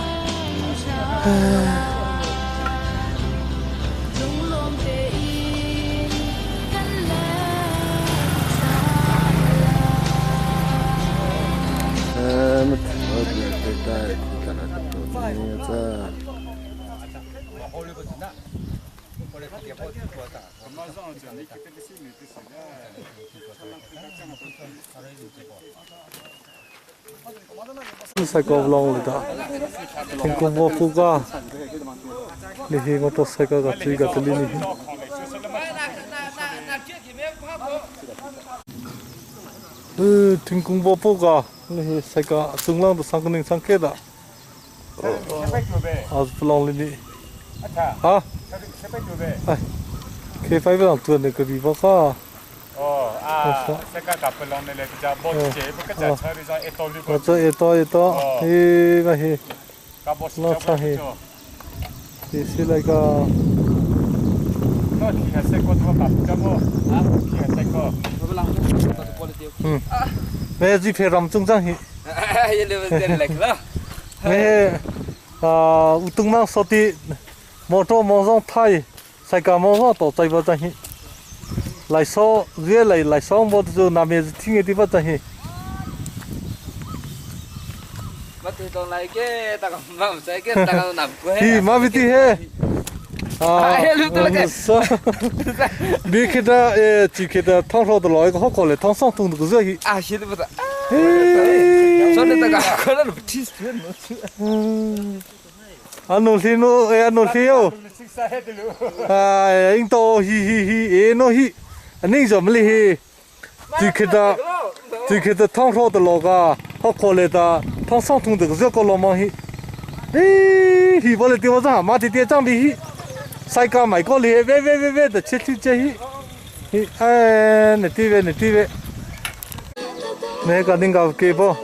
Cycle long le da thingkung mo pu ka ni hi motorcycle ka chui ka tali ni hi thingkung bo pu ka ni hi cycle chunglang to sang ning sang ke da az long le ni ha ke pai ba tu ne ka bi ba ka 哦，啊，这个大不啷的来，这包这不个在车里上一刀六个。这一刀一刀，嘿个嘿，老差嘿，这是那个。那你还是个多把这么啊？你还是个。嗯，没这片让中章嘿。哎，也留在来了。没啊，乌东芒说的，摩托摩上太，才干摩上到在不在嘿。来说，越来来说，我就那边是听的地方在嘿。hi ma bi ti he 啊，你给他诶，就给他汤烧的老一个好搞嘞，汤上通的个热气。啊，现在不是。说的这个可能不提嗯。啊，侬听侬哎，侬听哟。啊，应到hi hi hi，哎侬hi，你怎么哩？就给他，就给他汤烧的老个好搞嘞的，汤上通的个热个老忙嘿。哎，hi 不嘞？对我这马的店长的hi。sai ca mày có lì về về về về để chết chết chết hi ai nè đi về nè đi về nè cái đinh gặp kia bo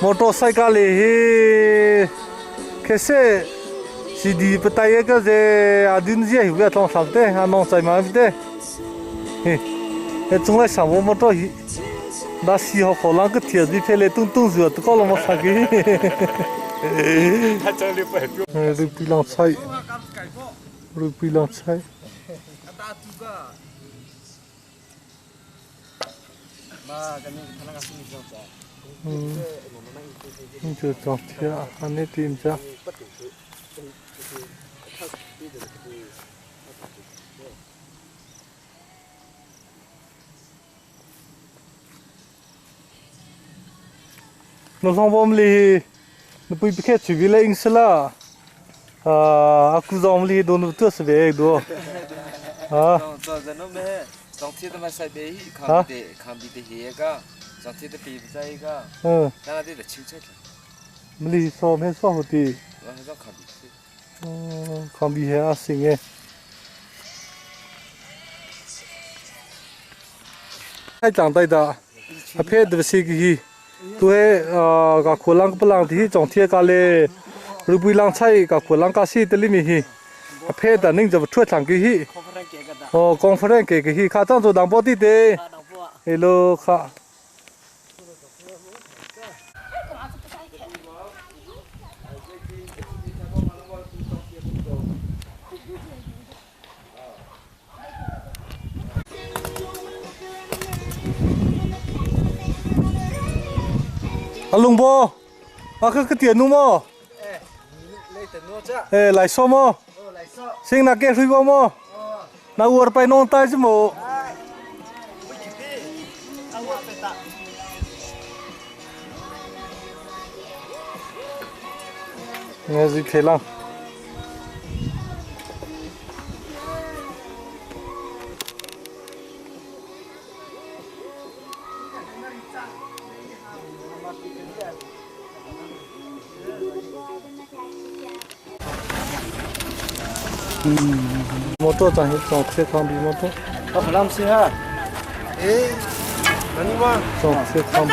motorcycle lì hi cái xe CD 不带一个在阿丁子有个装上的，阿弄在嘛的，嘿，那总来上我摩托hi，那时候好啷个铁子飞来咚咚热，都搞了么啥个？哎，都比啷菜。rupi lang chai chu chong thia ani tim cha nó xong bom li nó bui bikhe chubi la ingsala 啊，古早我们里都能多是别多。啊。做做那么，上天他妈塞别，看比的看比的黑个，上天的比不在一个。嗯。那个得清楚。没里说没说好的。我还说看比。嗯，看比黑啊行诶。太长大的，阿撇的是个，对啊，个可啷个不啷的，长天个嘞。รูปุยลังใช้กับขวดลังกาซีตลิมีฮีเพศแต่นิ่งจะช่วยทางกี่ฮีโอ้กองเฟรนเก๋กี่ฮีข้าจ้องตัวดังปอตีเตเฮลโลค่ะอาลุงโบอาคือเตี๋ยนุ่มมั้哎，来说么？先拿给水果么？那我ไป弄带什么？我是开朗。摩托咱去装车康比摩托。啊，不啷么哈？哎，那你嘛？装车康比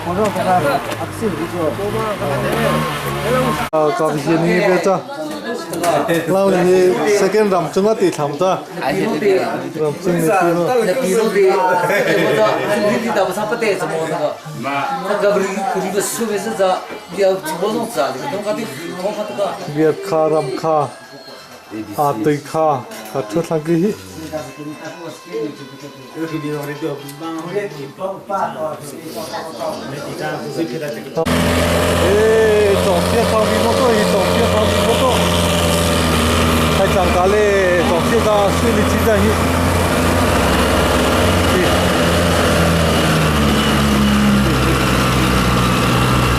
摩托。啊，搞不些你别走。老你 second 让中个地थाम ta。让中的那比如的，我你到不上不得怎么那个？那个不是不是说的是这，要怎么弄子啊？这个东西的，我看这个。 เวียดคารำคาอาตุยคาขาทุทังกี哎，左边方面摩托，左边方面摩托，太长家嘞，左边个水利机在去。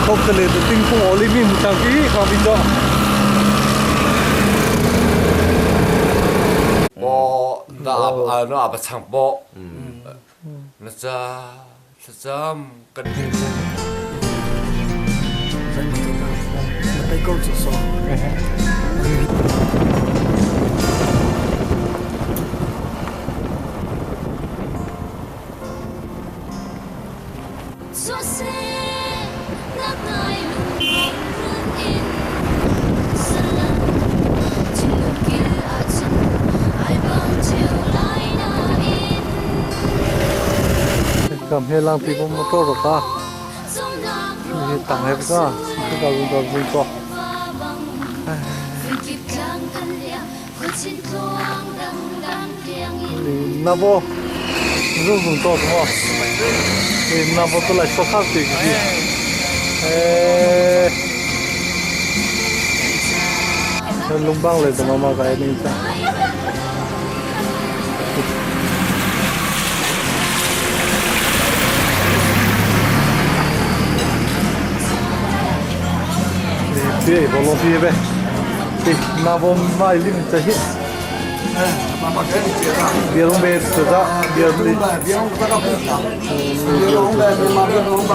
không cần để tinh không ở lên mình chẳng kỹ không bị cho 波那阿那阿不唱波，那咋那咋跟？ Cầm he lang pi bom motor ro ka he tang he ka ka gun ka gun ko na bo ru gun to mo na bo to lai so kha ti ki eh lung bang le to mama ka ni cha 别不老别呗，对，那我买你们这些。别弄别吃的，别别别弄这个别弄别别嘛别弄吧。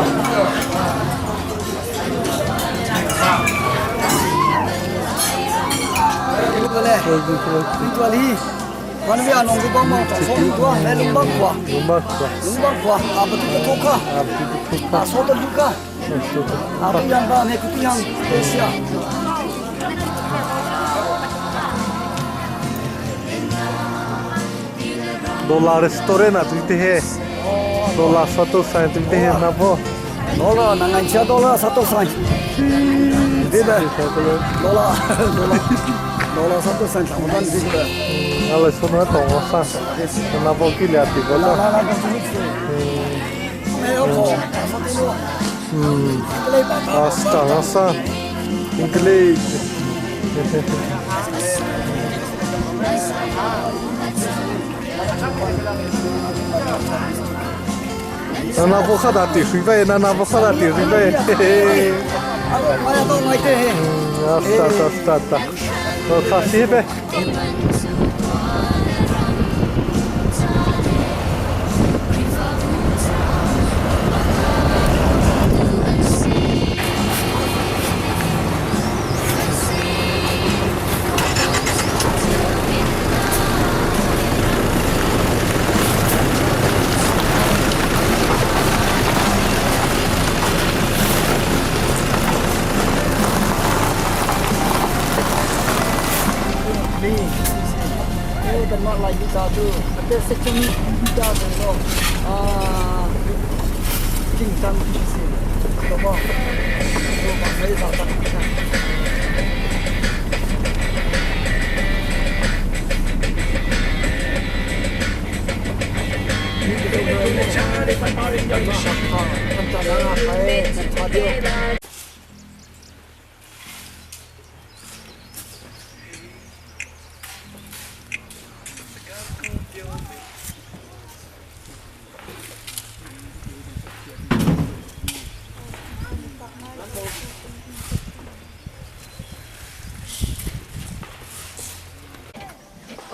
Dollar store na tu te he. Dollar sato sai tu te he na bo. Dollar na ngan cha dollar sato sai. Dida. Dollar dollar dollar sato sai ta mo dan dida. Ala sono to mo sa. Na bo ki le ati bo la. Asta, asta. Inglês. Na na bo kha da ti hui bai, na na bo kha da ti hui bai. Asta, asta, asta. Kha si be.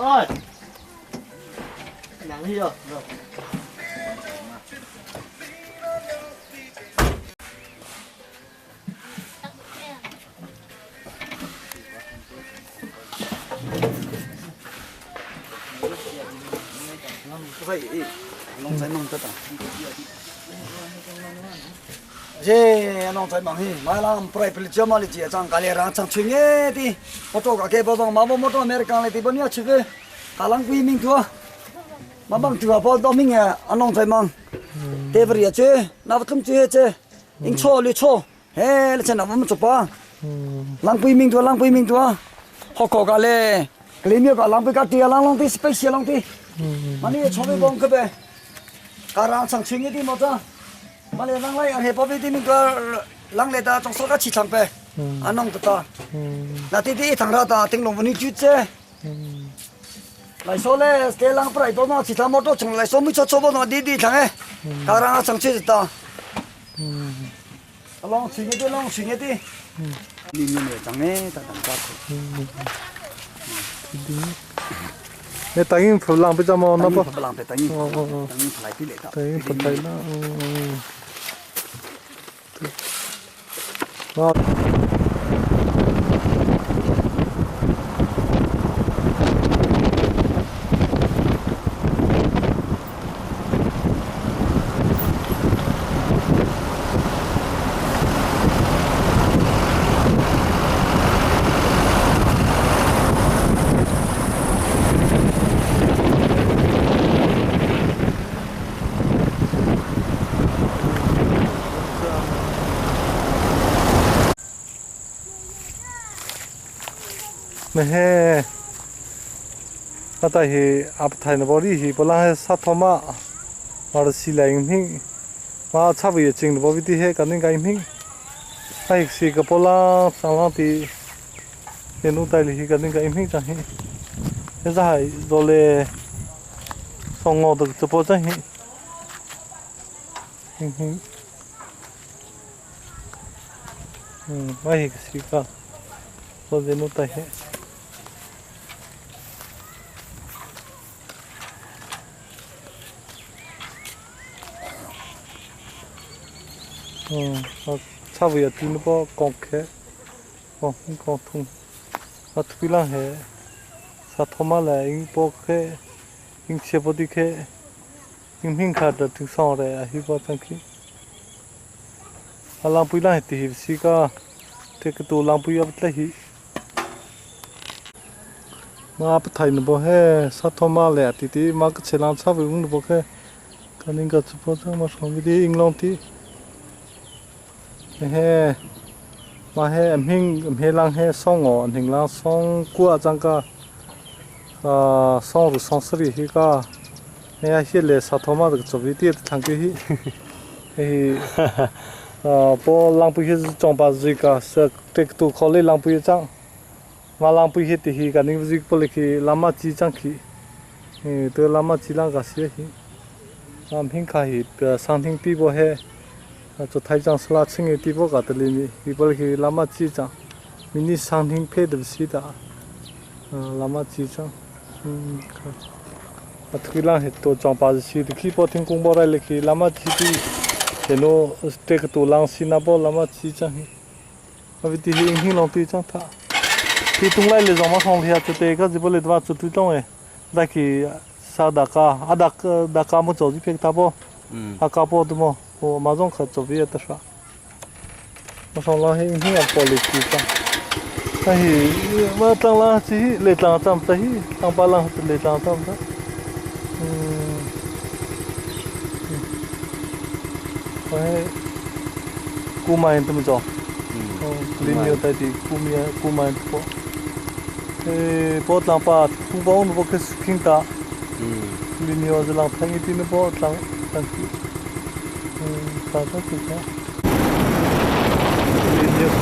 Ôi. Nắng đi rồi. 제 nong chai mang hi mai lang prai pil chama li che chang ka le rang chang chu nge ti moto ka ke bo bang ma bo moto american le ti bo nia chu ke ka lang pui ming thua ma bang chu bo do ming ya anong chai mang te bri che na ba tum chu che ing cho li cho he le chen na ma chu pa lang pui ming thua lang pui ming thua ho ko ka le kle mi ka lang pui ka ti lang lang ti special lang ti Mani chome bong ke be karang chang ching ti mo ta male lang lai he pa ti mi ka lang le ta chong so ka chi thang pe anong ta ta na ti ti thang ra ta ting long ni chu che lai so le ste lang prai po ma chi thang mo to chung lai so mi cho cho bo no di di thang e karang chang chi ta long ching ti long ching ti ni ni ne chang e ta tang ta 那答应不浪不怎么那不？不浪不答应，答应不来对来的。答应不来了，嗯。啊。 那嘿，那但是阿不太那波里是不啷个杀他妈，嘛是西来应聘，嘛差不多挣的波比滴嘿，肯定该应聘。那是个不啷上啷的，也弄代理是肯定该应聘张嘿。现在还做嘞，上我的直播张嘿，嗯哼，嗯，那是个，我这弄代嘿。嗯，啊，差不多听那个讲开，讲讲通，啊，推浪嘿，啥他妈来，因包开，因切不的开，因平卡的挺上来，啊，希望争取。啊，浪不浪的是个，这个都浪不要不来去。มาปไทยนบ่เฮสัทมาแลติติมาก็เชลังชาวิงนบ่เคกันนิงก็สุปจังมาสองวิธีอิงลองที่เฮมาเฮอำหิงอำเฮลังเฮซองอ๋อหิงลังซองกัวจังก็อ่าซองหรือซองสรีฮิก็เนี่ยเฮเลสัทมาก็จบวิธีทางกี่ฮิเฮอ่าปอลังปุยจงบาจิกาเสกเต็กตูคอเลลังปุยจังมาลังปุยเฮติฮีกันนี่วิจิปลิคีลามาจีจังคีเอตัวลามาจีลังกาเสียฮีลำพิงคาฮีสังทิงปีโบเฮจะไทยจังสลัดชิงเอตีโบกัดลีมีปีปลิคีลามาจีจังมินิสังทิงเพดสีตาลามาจีจังอืมครับทุกลังเฮตัวจงปาสีที่ขี้ปอทิงกุงบ่ได้เลยคีลามาจีตีเฮโนสเต็กตัวลังสีนาบลามาจีจังฮีมาวิธีหิงหิงลองตีจังท่าที่ตรงไล่เลยจงมาท่องเที่ยวจะเตะก็จะไปเลยว่าจะตุยต้องเอได้กี่ซาดากาอาดักดากามุจอจิเพกตาบ่อากาบ่ตุมโอ้มาจงขัดจบเวียตะชะมาส่งเราให้หิ้งอ่ะปอลิกีจ้ะไอ้มาตั้งละจีเลยตั้งจำตะฮีตั้งปาลังเลยตั้งจำตะอืมไอ้กูมาเห็นตุมจอลิมิโอไตตีกูมีกูมาเห็นปอเอปอตั้งปากูบ้องปอคือคิงตาลิมิโอจะลังทั้งอีตีนปอตั้งตั้งที่อืมตาตั้งที่จ้ะลิมิโอ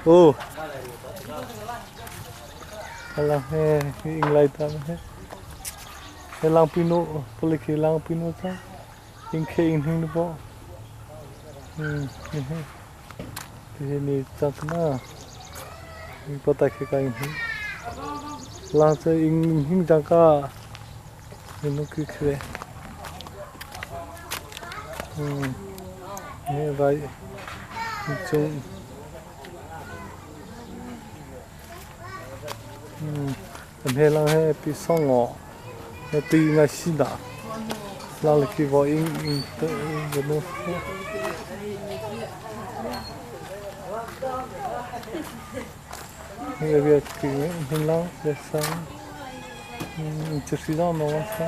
โอ้ลังเฮอิงไลตามเฮเฮลังปิโนปลิเคลังปิโนจ้าอิงเคอิงหิงนบ่อืมเฮ Tihi ni cang na pata khi ka ing la che ing hing jang ka ni ki khre ne vai chung he lang he pi song ngo he pi nga si da la le ki vo ing ing te no. He ria ki hin lang le sang chu si da no sa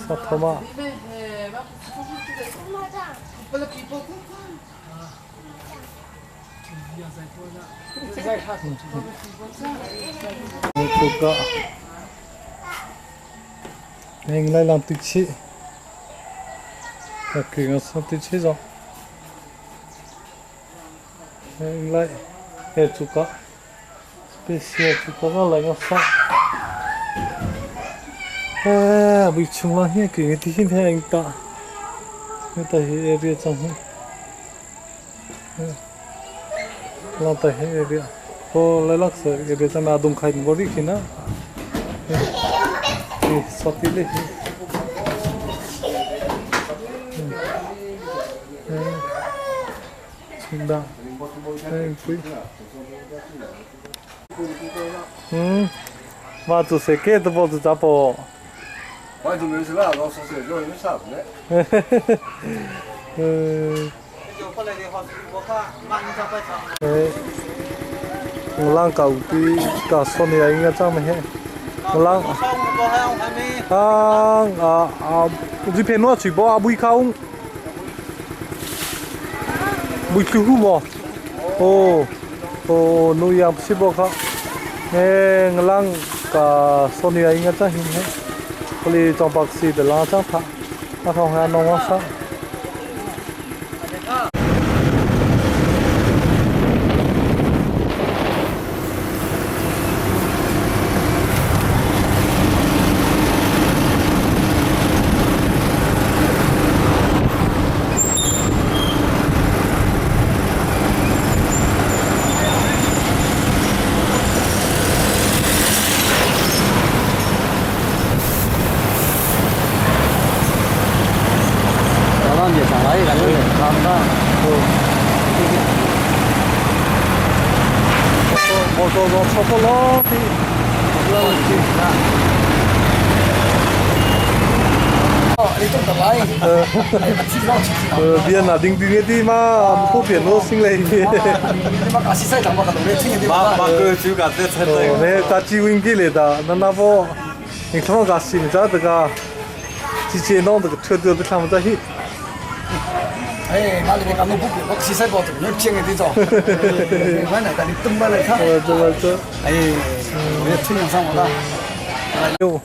sa thoma. Tuka heng lai lang tik chi ka ki nga sa ti chi zo heng lai he tuka special tuka ga lai nga sa eh bi chung la he ki ti hin he ing ta he ta hi area chang hi la ta he area ho lai lak sa area chang na dum khai bori khina he sati le he chung da pui 妈做谁给都不是咋不？我就没事了，老说谁就有啥子嘞？嗯。我啷搞的搞说你应该怎么嘿？我啷啊啊啊！这片我全部阿妹靠，妹住户么？哦哦，侬养不起不靠？哎，我啷个说你应该怎么嘿？我哩装白事的啷怎拍？我看下侬我啥？ 边啊，丁丁的地嘛，普遍都新来的。马马哥就干这菜的。那大鸡问给来的，那那不，你看我干新在这个，直接弄这个车子都看不到去。哎，那里面讲到不变，我西塞包子，你听的这种。我来，你东边来看。这这。哎，我听上我的。哟，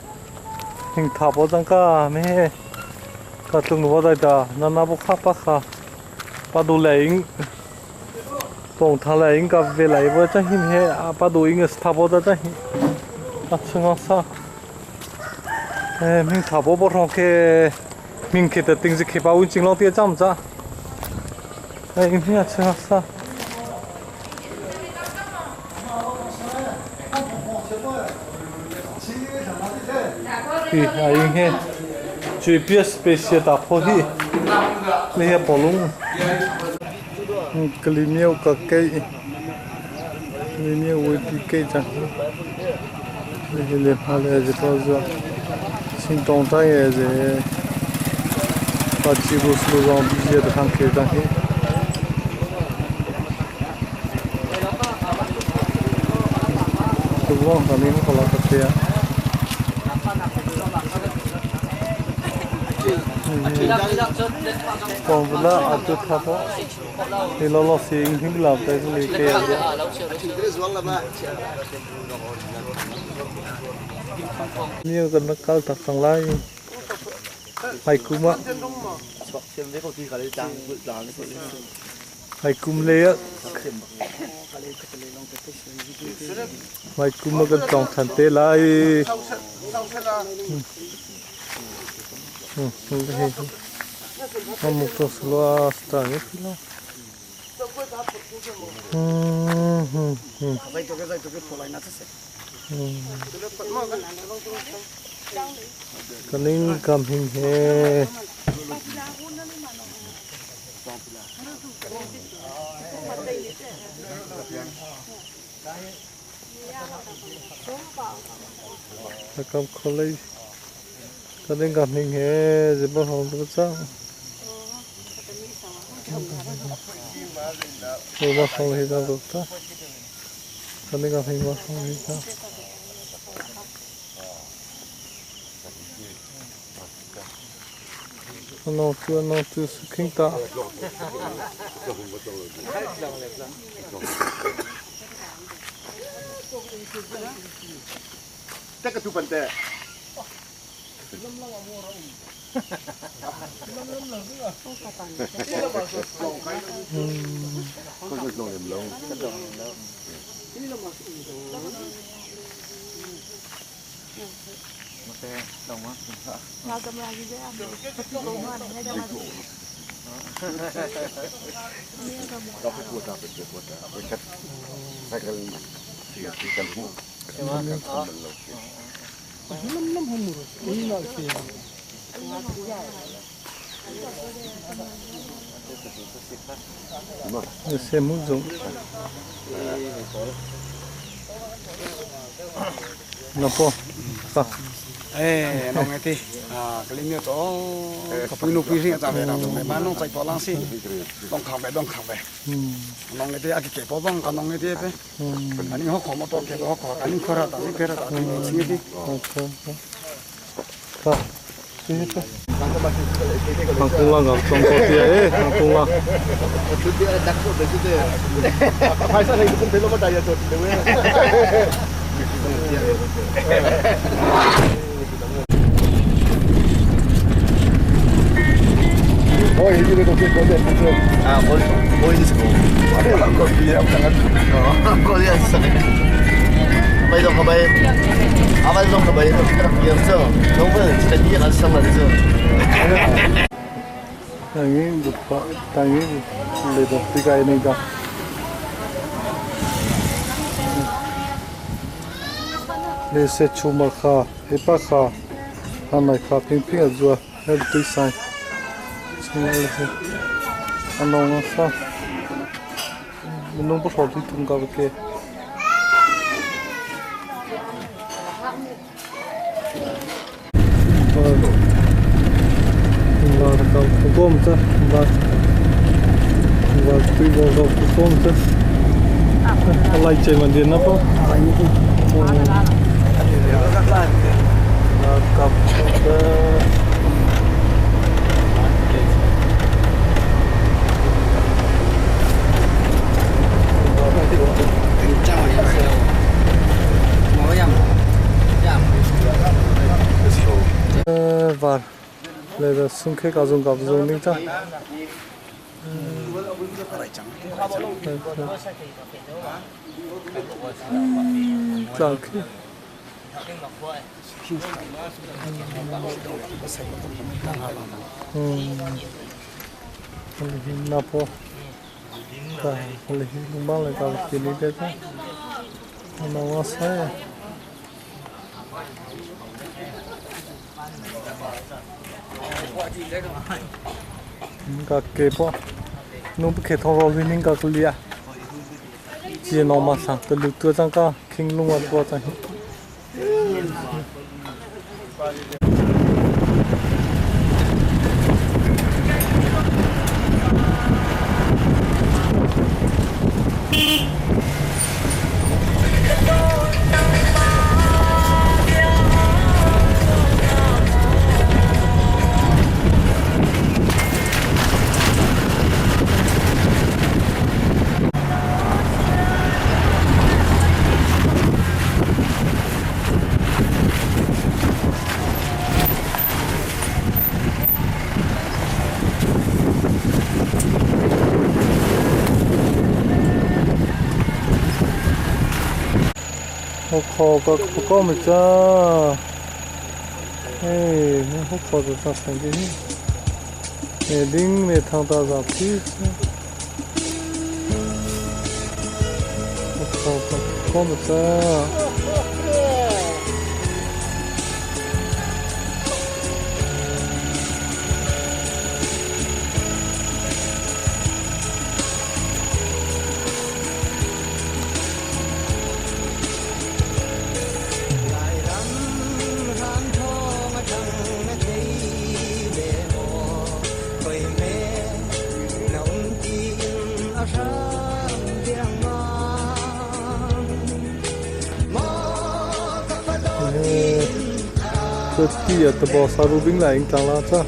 你塔包张个没？ka tlung wa dai da na na bo kha pa kha pa du le ing tong tha le ing ka ve lai bo cha hin he a pa du ing tha bo da cha hin a chung sa e ming tha bo bo rong ke ming ke ta ting ji ke pa un ching long tie cham cha e ing hi a chung sa hi a ing he 最别 special 打破的那些暴龙，个里面有个鸡，里面有比鸡长，那些连爬来是多少？新东张也是，把几个路上比较的看开张嘿。这网上面好了个这样。Pongla atu thapa ilolo sing hing lam tai ku le ke ya nhiều gần nó cao thật thằng lai hay kuma hay kum le á hay kuma gần trồng thành tê lai Kaning kam hing he. Kam kholei kaning kam hing he ziba hong tu cha. Ziba hong hi da ta. Kaning kam hing ba hong hi ta. Ano tu ano tu suking ta. 这个都本的。 Se mu zong. Na po. Sa. 哎，弄个的啊，个里面都个不努不是咱们那种，慢弄在多浪些，弄扛呗，弄扛呗。弄个的啊，给包装，弄个的呗。啊，你好看么多，给好看，啊，你看了，你看了，你亲的。好，谢谢。航空啊，中国的哎，航空啊。啊，我我也是个，我也是。ไม่ต้องเข้าไปเอาไปต้องเข้าไปเดี๋ยวเจ้าน้องเพื่อนจะดีกันสักหน่อยเจ้า 당연히 못 봐, 당연히 레도 비가 있는가. Le se chuma kha, epa kha, hanai kha ping ping a zua, el tui sai. Chuma le se, anong a sa. Nung po thol tung ka ke. Lai chơi mình đi nó không? Var. Leda sungke gazong gabzong ning cha. Tlang khi. Na po. Ta le hi ba le ka ki ni de ta. Na wa sa. Ka ke po. Nung ke thong ro ning ka kulia. Ji no ma sa te lu tu chang ka king lung wa po chang. 好个不够么子？哎，好可就啥成绩？ Me ding me thang ta za phi. Kom sa. Ti a tabo saru bing la ing tang la cha.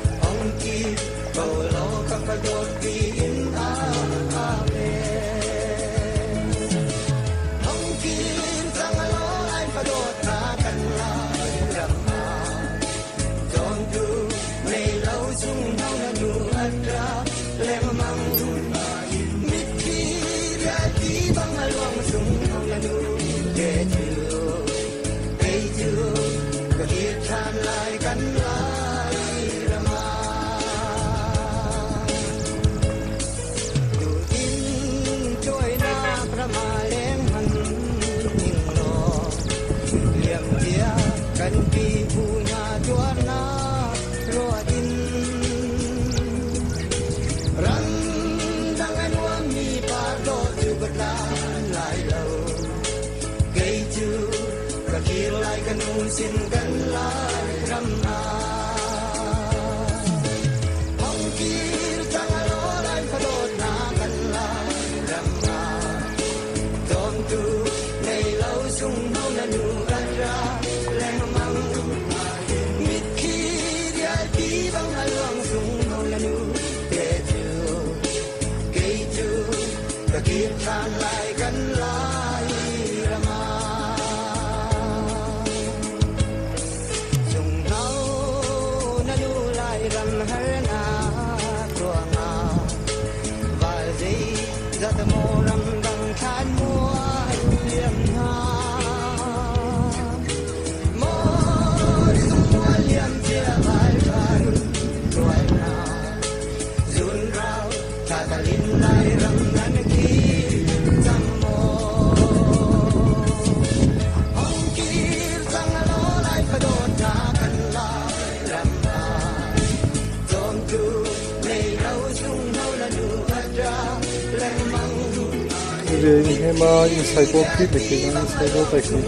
He ma in sai bo phi le ke na sai bo tai ki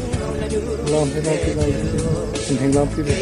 lam he na ki na in heng lam phi le.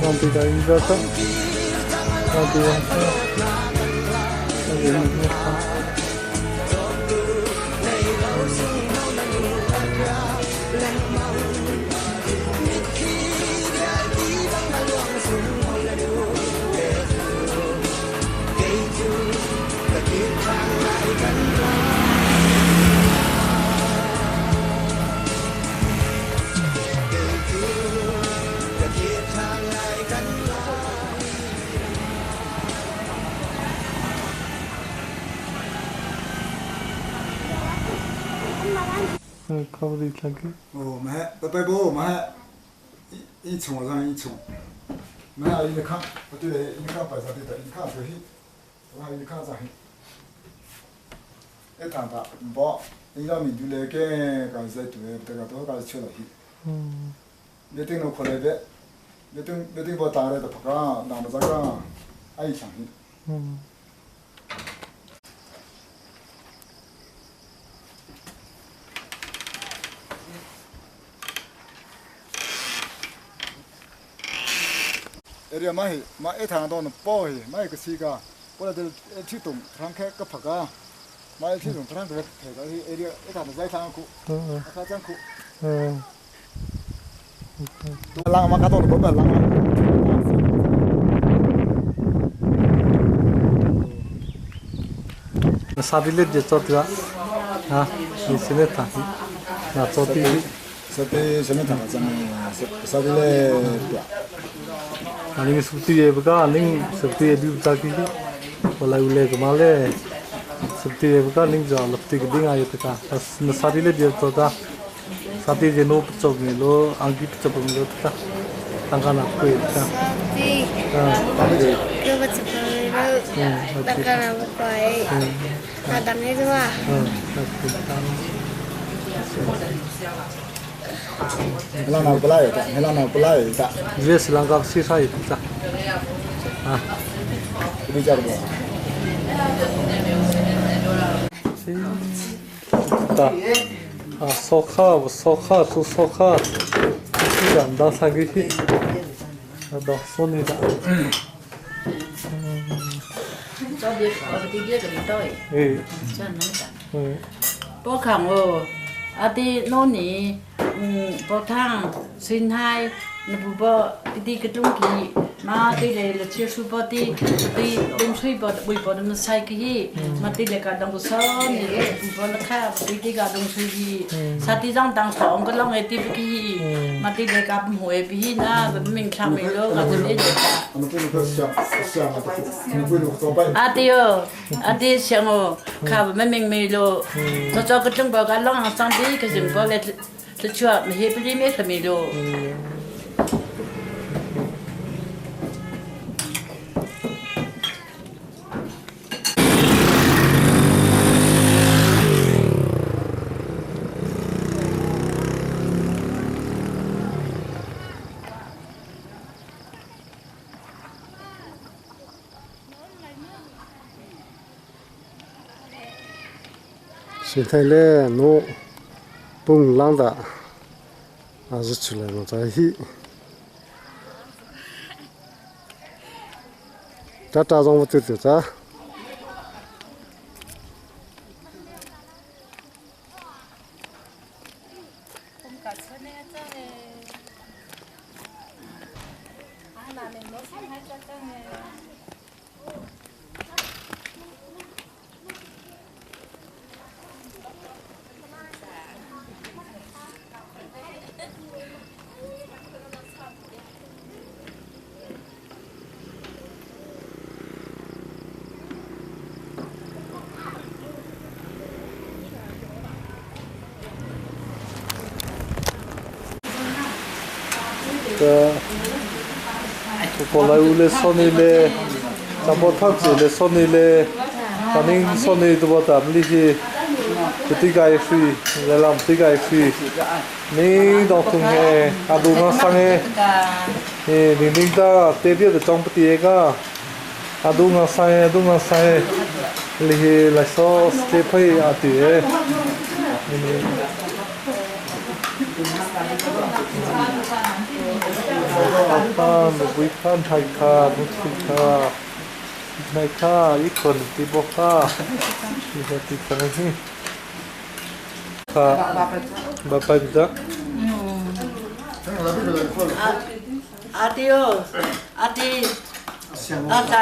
Nanti dah ini datang. Nanti 哦，买，不不不，买，一冲上一冲，买一看，不对，一看白啥对的，一看出去，我还一看啥去，一谈谈，唔包，伊拉面对来个，讲是对，这个都讲是吃了去。嗯。你顶侬过来的，你顶你顶把打来的不讲，那么咋讲，爱上去。嗯。area ma hi ma e thang don po hi ma ka si ka po la de thi tung thang khe ka phaka ma thi tung thang ka the ka hi area e thang zai thang khu kha chang khu lang ma ka to bo ba lang Sabile je chotga ha ni sine tha na choti Sate same tha chang sabile aning sukti ye ba aning sukti ye du ta ki wala ule kamale sukti ye ba ning ja lapti ki ding ayo ta na sabile je chota sati je no chok ni lo angki chok ni lo ta tangka na ko ta Sati. Ke ba chok ni lo. Tangka na ko ai. Na dang ni ma. Hela na pla ta hela na pla ta je Sri Lanka si sai ta ha bi jar bo ta a sokha sokha tu sokha si dan da sa gi hi da so ni da cho biết ở cái kia cái tôi ừ cho nó cả ừ bố khẳng ô à đi nô nỉ bố thang xin hai nó bố bố đi cái trung kỳ mà đi lại là chia su bố đi đi đông suy bố bùi bố nó sai cái gì mà đi lại cả đông số nỉ bố bố nó khác đi đi cả đông suy gì sa đi rong tăng sòng cái long ấy đi cái gì mà đi lại cả hồi bị na mình sang mình lo cả cái gì阿弟哦，阿弟想哦，看我们明明咯，我找个中国个浪上的个人过来，这去啊，没不里没什么咯。 现在嘞，侬蹦浪的，还是出来了在去。这大让我走走这。 过来有嘞，送你嘞，咱不他子嘞，送你嘞，咱恁送你都不咱们那些，不对个去，来让对个去，你到从嘿，阿杜那上嘿，哎，你领导对对的装不对个，阿杜那上嘿，杜那上嘿，你些来说这配阿对。 아빠 누구이칸 타이카 누치카 나이카 이콘 티보카 이거 티카니 카 바빠자 阿弟哦，阿弟，阿仔。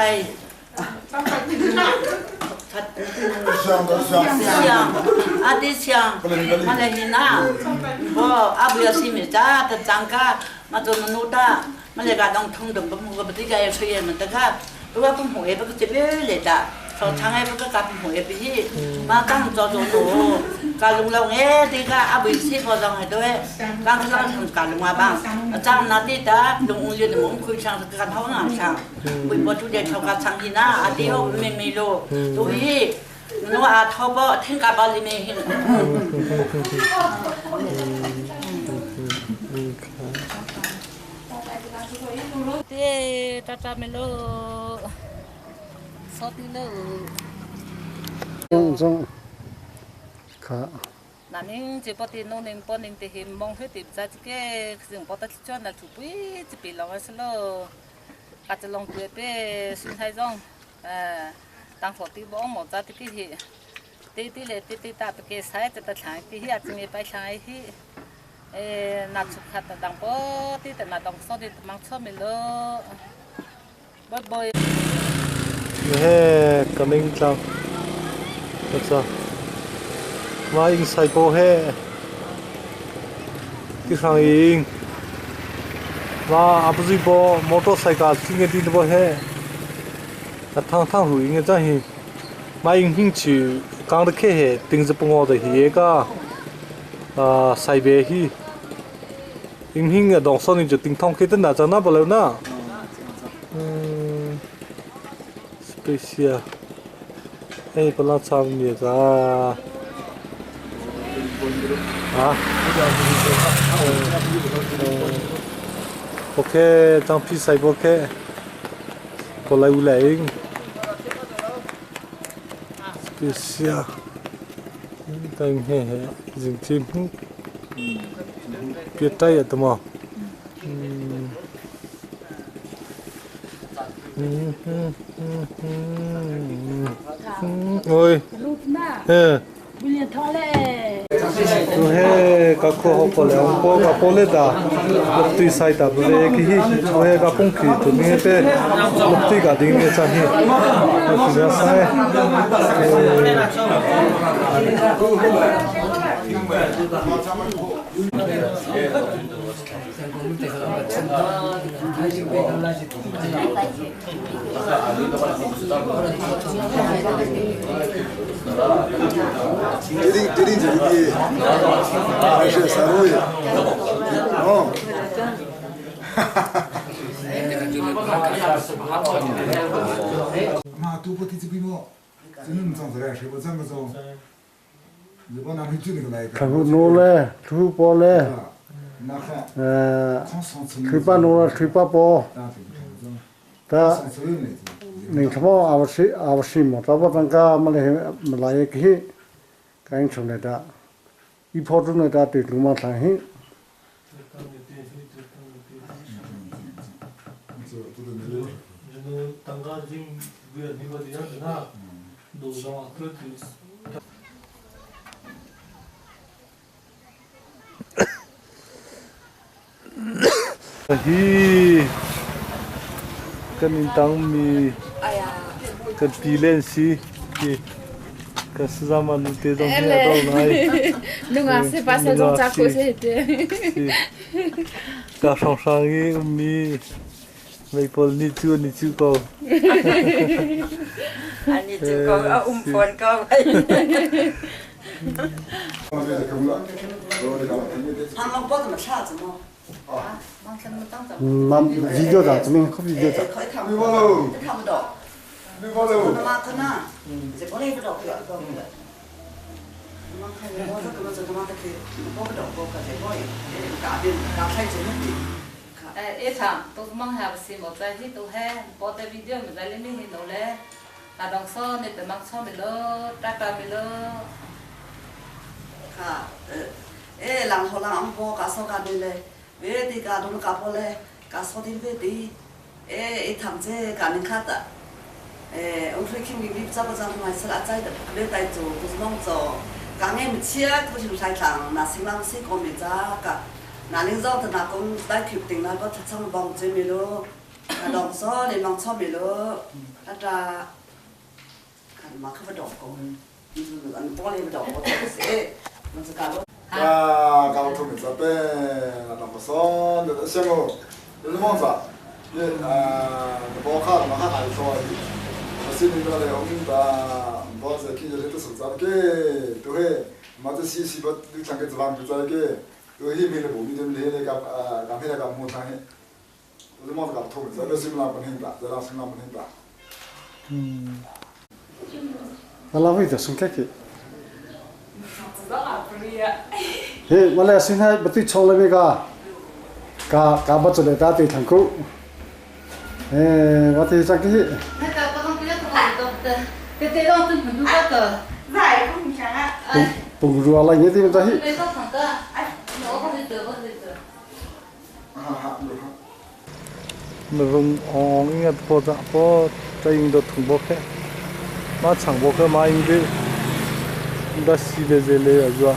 香，阿弟香，马来西亚，不，阿不要西米扎的张卡，马做努达，马来个东通的不木个不对个要吹么的个，不过不木也不个这边来的，说长也不个干不木也不是，马刚做做努， กาลุงเราเอ๊ะตีก็อาบุยซีพอจองให้ด้วยการที่เราทำการลงมาบ้างจ้างนาตีตาลงองค์เรียนหมุนคุยช่างการเท่านั้นช่างคุยพอทุเรียนชาวการช่างที่น่าอาทิโอไม่มีโลตัวนี้นึกว่าอาทบทิ้งกาบาลีเมหิน เตตาตาเมโลซอติเล 中卡。 那您这不的农人不能的很忙，很的在这个是不得去赚了，除非这边老是咯， Ka ca long tu pe sun hai zong tang tho ti bong mo cha ti ki hi ti ti le ti ti ta pe ke sai ta ta thlai ti hi a chimi pai thlai hi e na chuk khat ta dang po ti ta na dong so ti mang cho mi lo boi boi. He kaming tlang acha ma ing sai po he ti hrang ing ma apazi bo motorcycle singe ti bo he a thang thang hu ing cha hi ma ing hing chi kang de khe he ting je pungo de hi ka a sai be hi ing hing a dong son ni chu ting thong khi tan na cha na bo lo na Specia hei pala cham mi cha ha ok chang phi sai bo khe ko lai u lai ing Specia tang he he jing chim piat tai atama Ôi. Tu he ka kho ho ko le ko ka ko le da lok ti sai ta bu le ki hi tu he ka pung ki tu ni pe lok ti ka ding ne cha hi tu ya sai. 决定决定这个还是三五月，哦，哈哈哈。那都不提这规模，只能长出来，谁不长个种？ Thu no le, thu po le, thu pa no le, thu pa po. Ta ning thamo awasi awasi mo ta ba tang ka ma le ma la ye ki ka ing chung le ta i pho tu ne ta ti lu ma thang hi. Hi kan in tangmi kan pi len si ki kan sazama nu te zong hi a do ngai. Nungak si pasal zong ca ko si te. Ka hrawnghrang i ummi meipol ni cu ni cu ko. Ani cu ko a um fawn ko. 妈，video 咋？怎么看 video 咋？一场都是忙下不是没在去都还，包的 video 没在里面去弄嘞，啊，当时你得忙草没咯，打打没咯。 ค่ะเออหลังหัวหลังพอกาสกันเลยเวทีการดูกาพอเลยกาสดิเวทีเออทำเจการนึงคัดอ่ะเออองค์ที่คิมวิบจับประจำมาสละใจแต่เรื่องใจจู่กูจะมองจ่อกางเอ็มเชียกูจะใช้ทางนาสิมังสิกอมิจากะนาลิงจอตนาคงได้ผิวติงนาก็ช่างบองจีมิโลนาดองซ้อในมองชอบมิโลอาจารย์ขันมาเข้าไปดอกกงอันป้อนเลยไปดอกก็เสียมันจะการ 呀，搞土米这边，那不说，那像我，就是么子，你啊，包卡嘛，他还说，我心里边嘞，我们把包子去就是都是咋个，都会，嘛这西西不，你像个子房不咋个，都会没了不米就没那个啊，刚才那个木材，就是么子搞土米，这边是不啷不听的，这啷是啷不听的。嗯，那老魏的生开去。 He, 我来现在不对错了没个，嘎嘎不出来打对堂口。哎，我对这个。那个不能不要动的，对对，让灯很多个。不如阿拉也得这些。Rung ong ingat po cha po chaing do thung bo khe ma chang bo khe ma ing de da si le je le azwa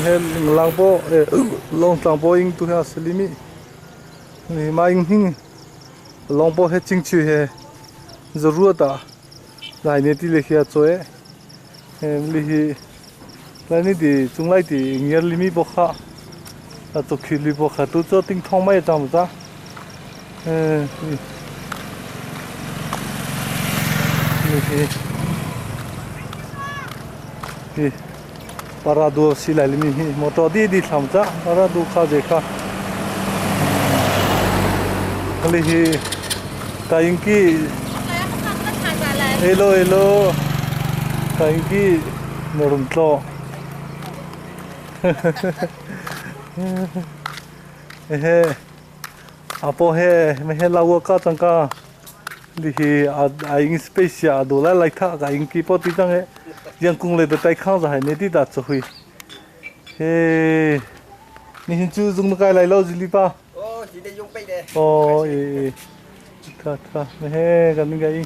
he lang po e long tlang po ing tu ha selimi ni ma ing hing long po he ching chu he zaruat a lai ne ti le khia choe he li hi lai ni ti chung lai ti ngiar limi bo kha a to khi li bo kha tu cho ting thong mai cham cha ni hi hi paradu si lai limi hi motor di di thlam cha paradu kha je kha li hi kaingki hello hello kaingki norum tlo he apo he me he lawa ka changka li hi a a ing space ya do lai lai tha ka ing ki po ti chang he yang kung le de tai khang za hai ne ti da chu hui he ni hin chu zung kai lai lo jili pa 哦，是的，用背的。哦诶tha tha me he kan ni gai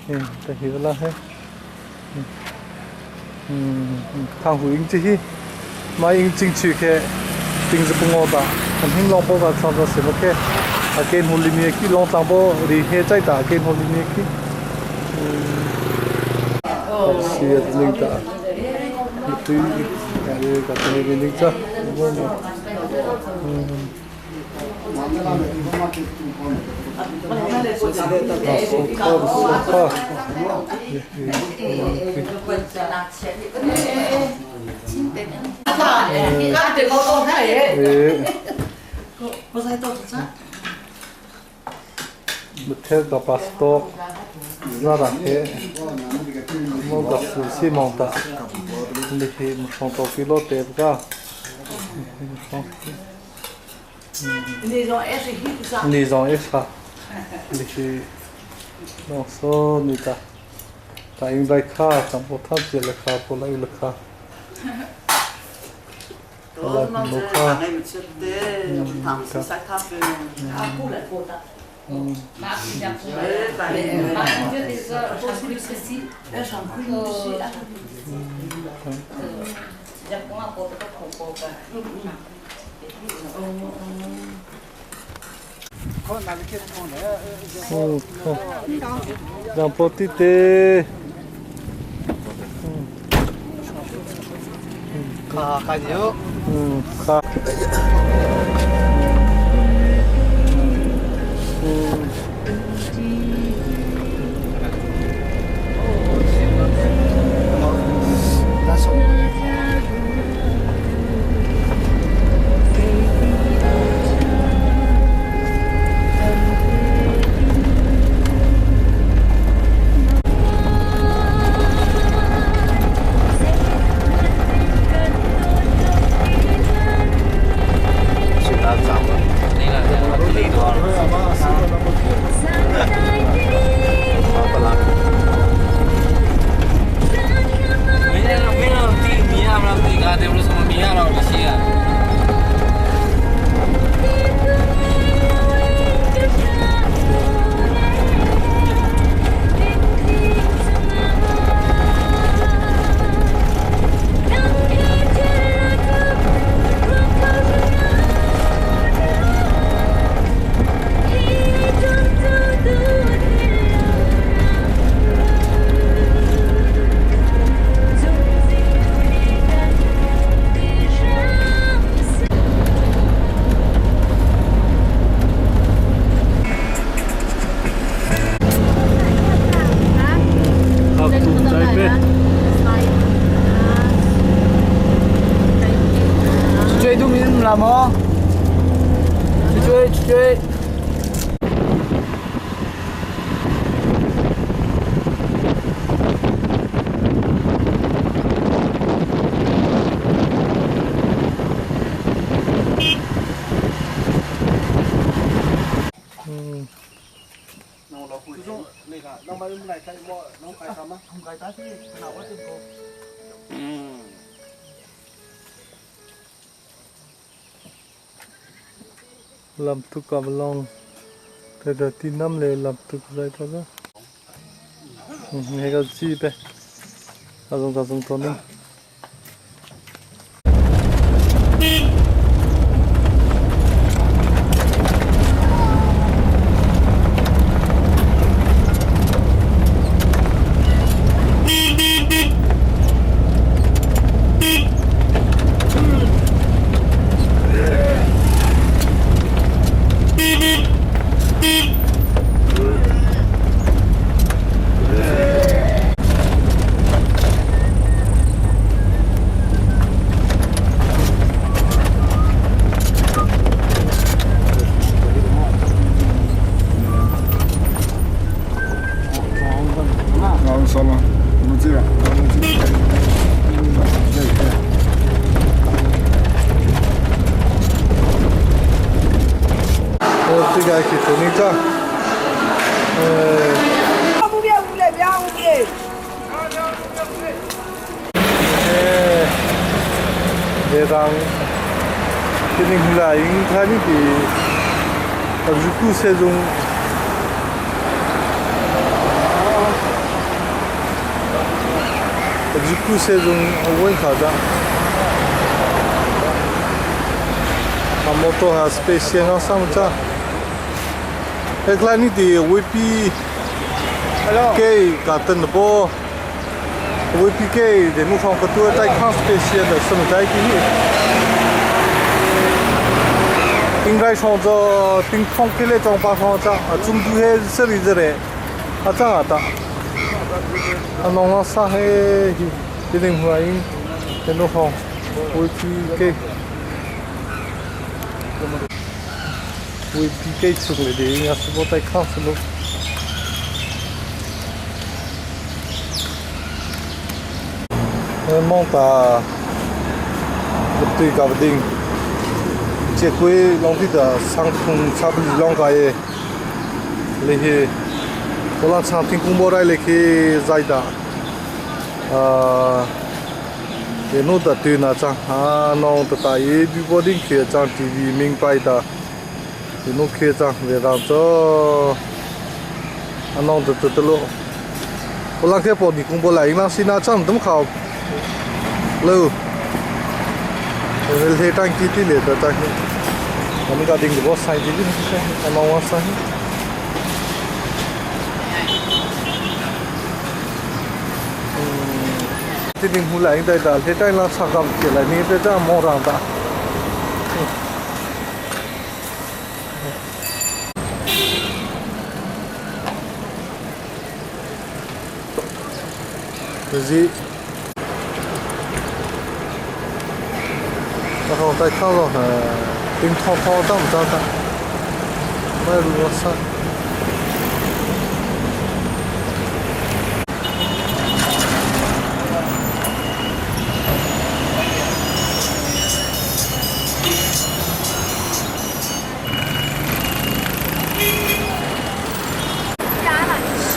he ta hi la he thang hu ing chi hi ma ing ching chu khe ting zu pung da kan hing long po ka chang za se ke a ken hu li mi ki long tang po ri he chai ta ken hu li mi ki si at ling ta tu ya le ka te ni ling cha Mutel da pasto zara he mo da si monta li he mo chanto kilo te bga Les en extra. Les non so ni ta. Ta ing dai kha ta po tha je le kha po lai le kha. La no kha. Giang po ti te. Kha kha diyo. Kha. Lam tu kam long. Teda ti nam le lam tuk zai ta za. He ka chi pe. Azong ta zong ton ning. 应该创作顶放起来装八方张，啊，中途还是这里这里，啊，这样的，啊，弄了啥嘿，一定欢迎，在弄好，VPK。VPK 出来的，应该是我在看什么。 Mong ta tui ka ding che kui long ti ta sang thung cha bi long ka ye le he ko la chang ting kung bo rai le ke zai da a ye no da tu na chang ha nong ta ta ye bi bo ding ke chang tv ming pai da ye no ke chang ve rang cho a nong ta ta lo ko la ke po ni kung bo lai na si na chang dum khao လို့လေတန်ကီတီလေတတဟိအမိကဒင်းဘောဆိုင်ဒီဒီအမောဝဆိုင်ဒီဒီမူလိုက်တဲ့ဒါလေတိုင်လာဆကမ်ကေလာနေတဲ့မောရာတာ Così 然后再看了冰泡泡当不当的，买罗三。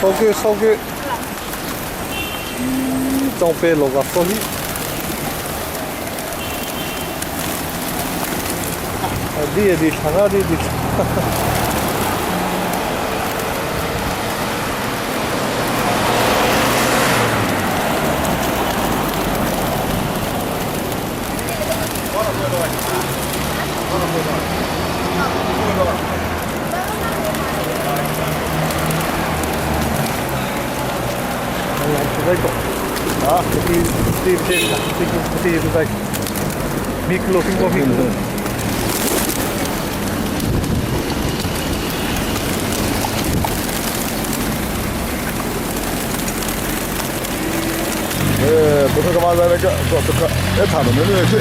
收据收据，装备落个福利。 ဒီဒီခနာဒီဒီ啊，ဒီဒီဒီဒီဒီဒီမီကလိုဖင်ကိုမီကလို 不是干嘛在那个做这个，一场都没有去，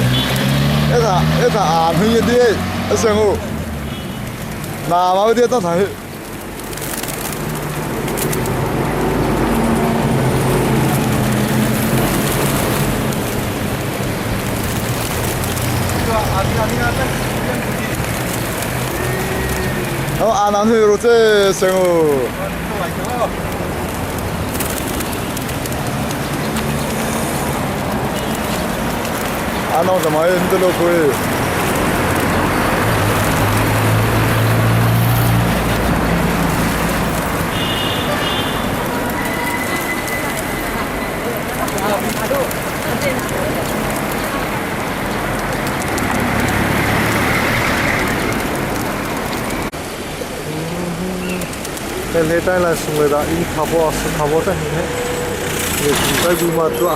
一场一场啊，朋友的，生活，那嘛的当场去。 哦，阿南去罗这生活。 阿侬怎么会这么贵？ He tai la sung le da in kha bo su kha bo ta hi he le sung tai bu ma tua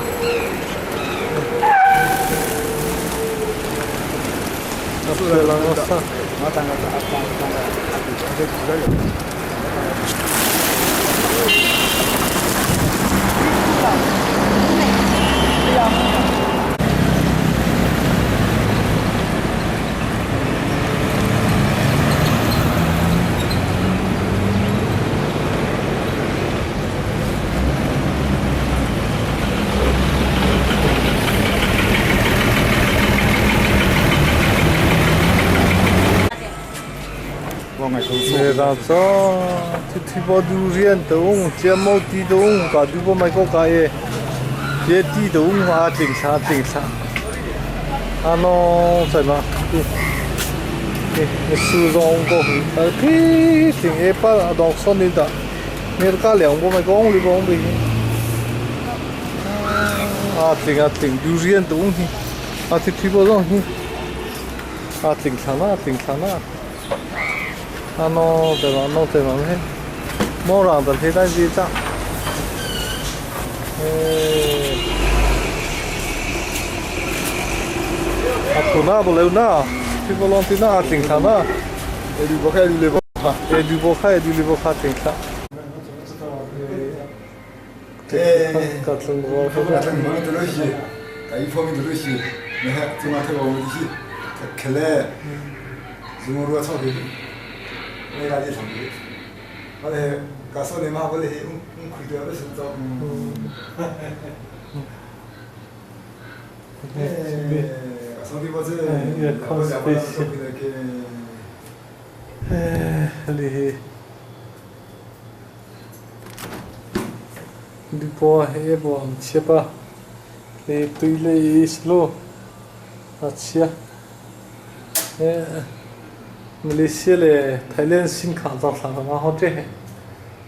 Malaysia le Thailand sin kha zar thlang ma ho te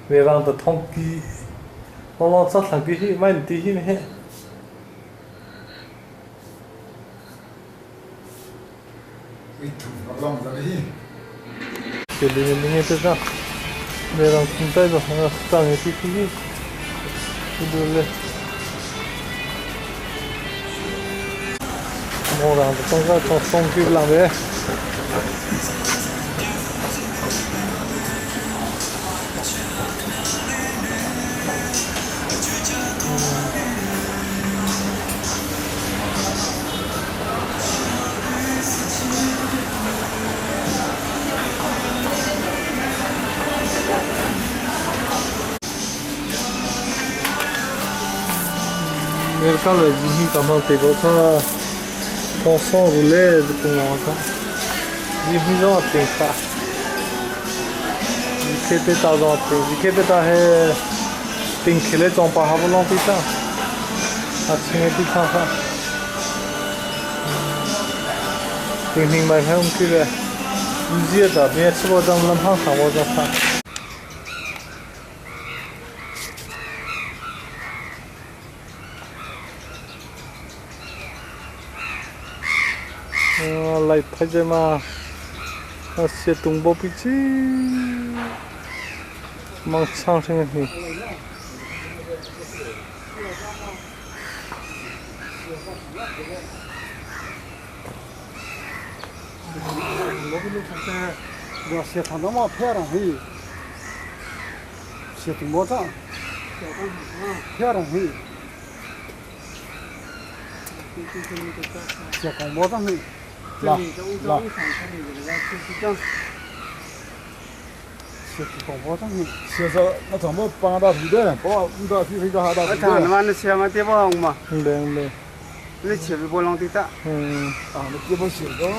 me rang da thong ki lo lo cha thlang ki hi mai ti hi he ke le ni nge te ta me rang thung tai do ha ta nge ti ki hi du le mo rang da tong ka tong song ki lang de Merkale jihi kamal te go tha thong song rule ku ngong tha jihi zo te kha jikhe te ta zo te jikhe te ta he ting khile chong pa ha bolong ti ta a ching ti kha kha ting hing mai phai um ki le zia ta me chbo jam lam hang sa wo ja sa Lai phai je ma a se tung bo pi chi mang chang theng ni 我写他那么漂亮嘿，写怎么着？漂亮嘿，写广播上嘿，来来，写广播上嘿。写说那怎么帮到皮的？帮到皮皮个哈到皮的。那那写嘛，对不红嘛？对对。你写不啷滴哒？嗯。啊，那这不写个。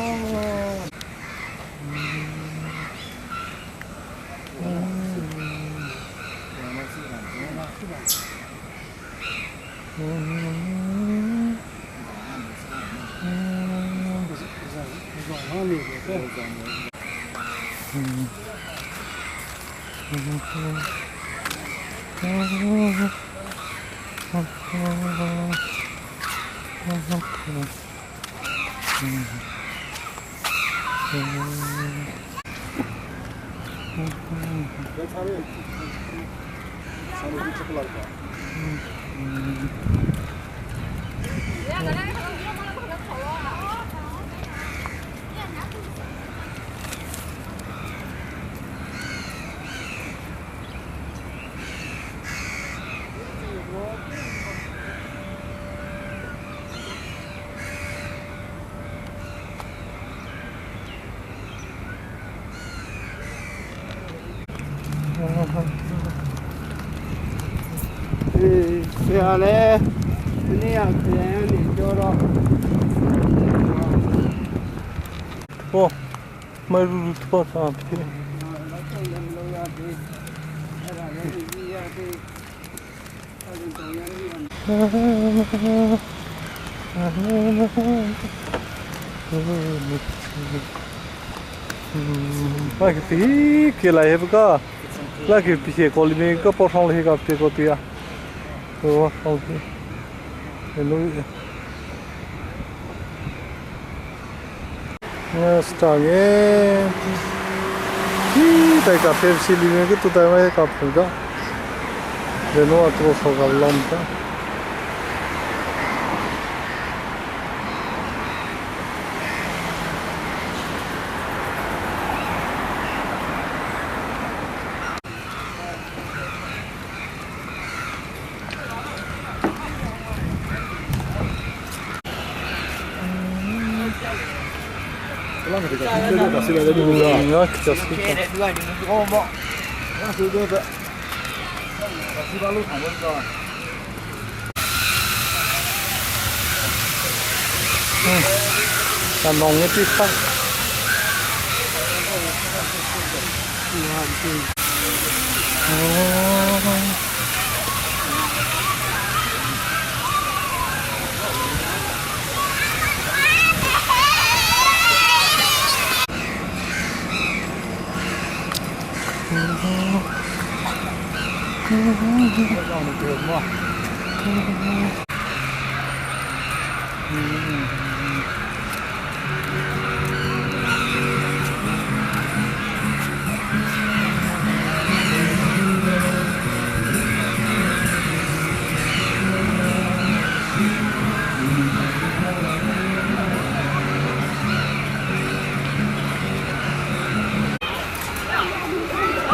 ဆရာလည်းဒီနေ့ကခရိုင်ကနေပြောတော့ဟောမရူတော့တာဖြစ်那个比起来不个，那个比起高里面个包上那个别个对啊，哦，好的，那那是当年，咦，大家平时里面个都在外搞碰个，然后做好个浪的。 但农业地方。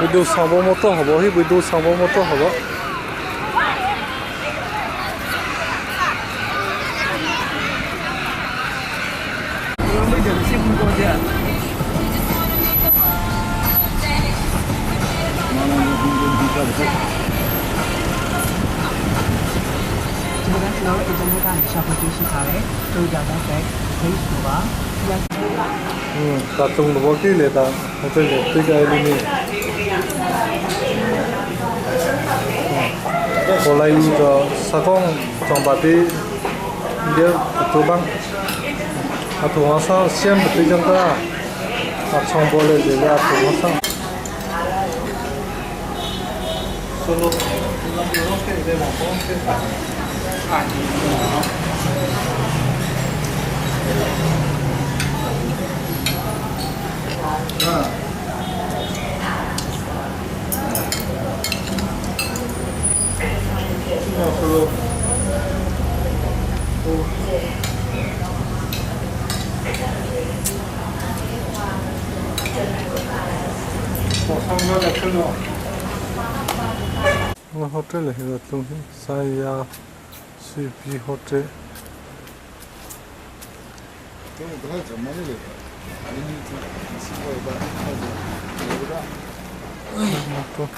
ভিডিঅ' চাব মতো হ'ব, সেই ভিডিঅ' চাব মতো হ'ব। 嗯，大中萝卜给来的，我这个这个里面。后来有个沙公装把的，你土帮，啊土黄上先不对这个，啊冲过来这个土黄上。 호텔 해가 사야 CP 호텔. 또.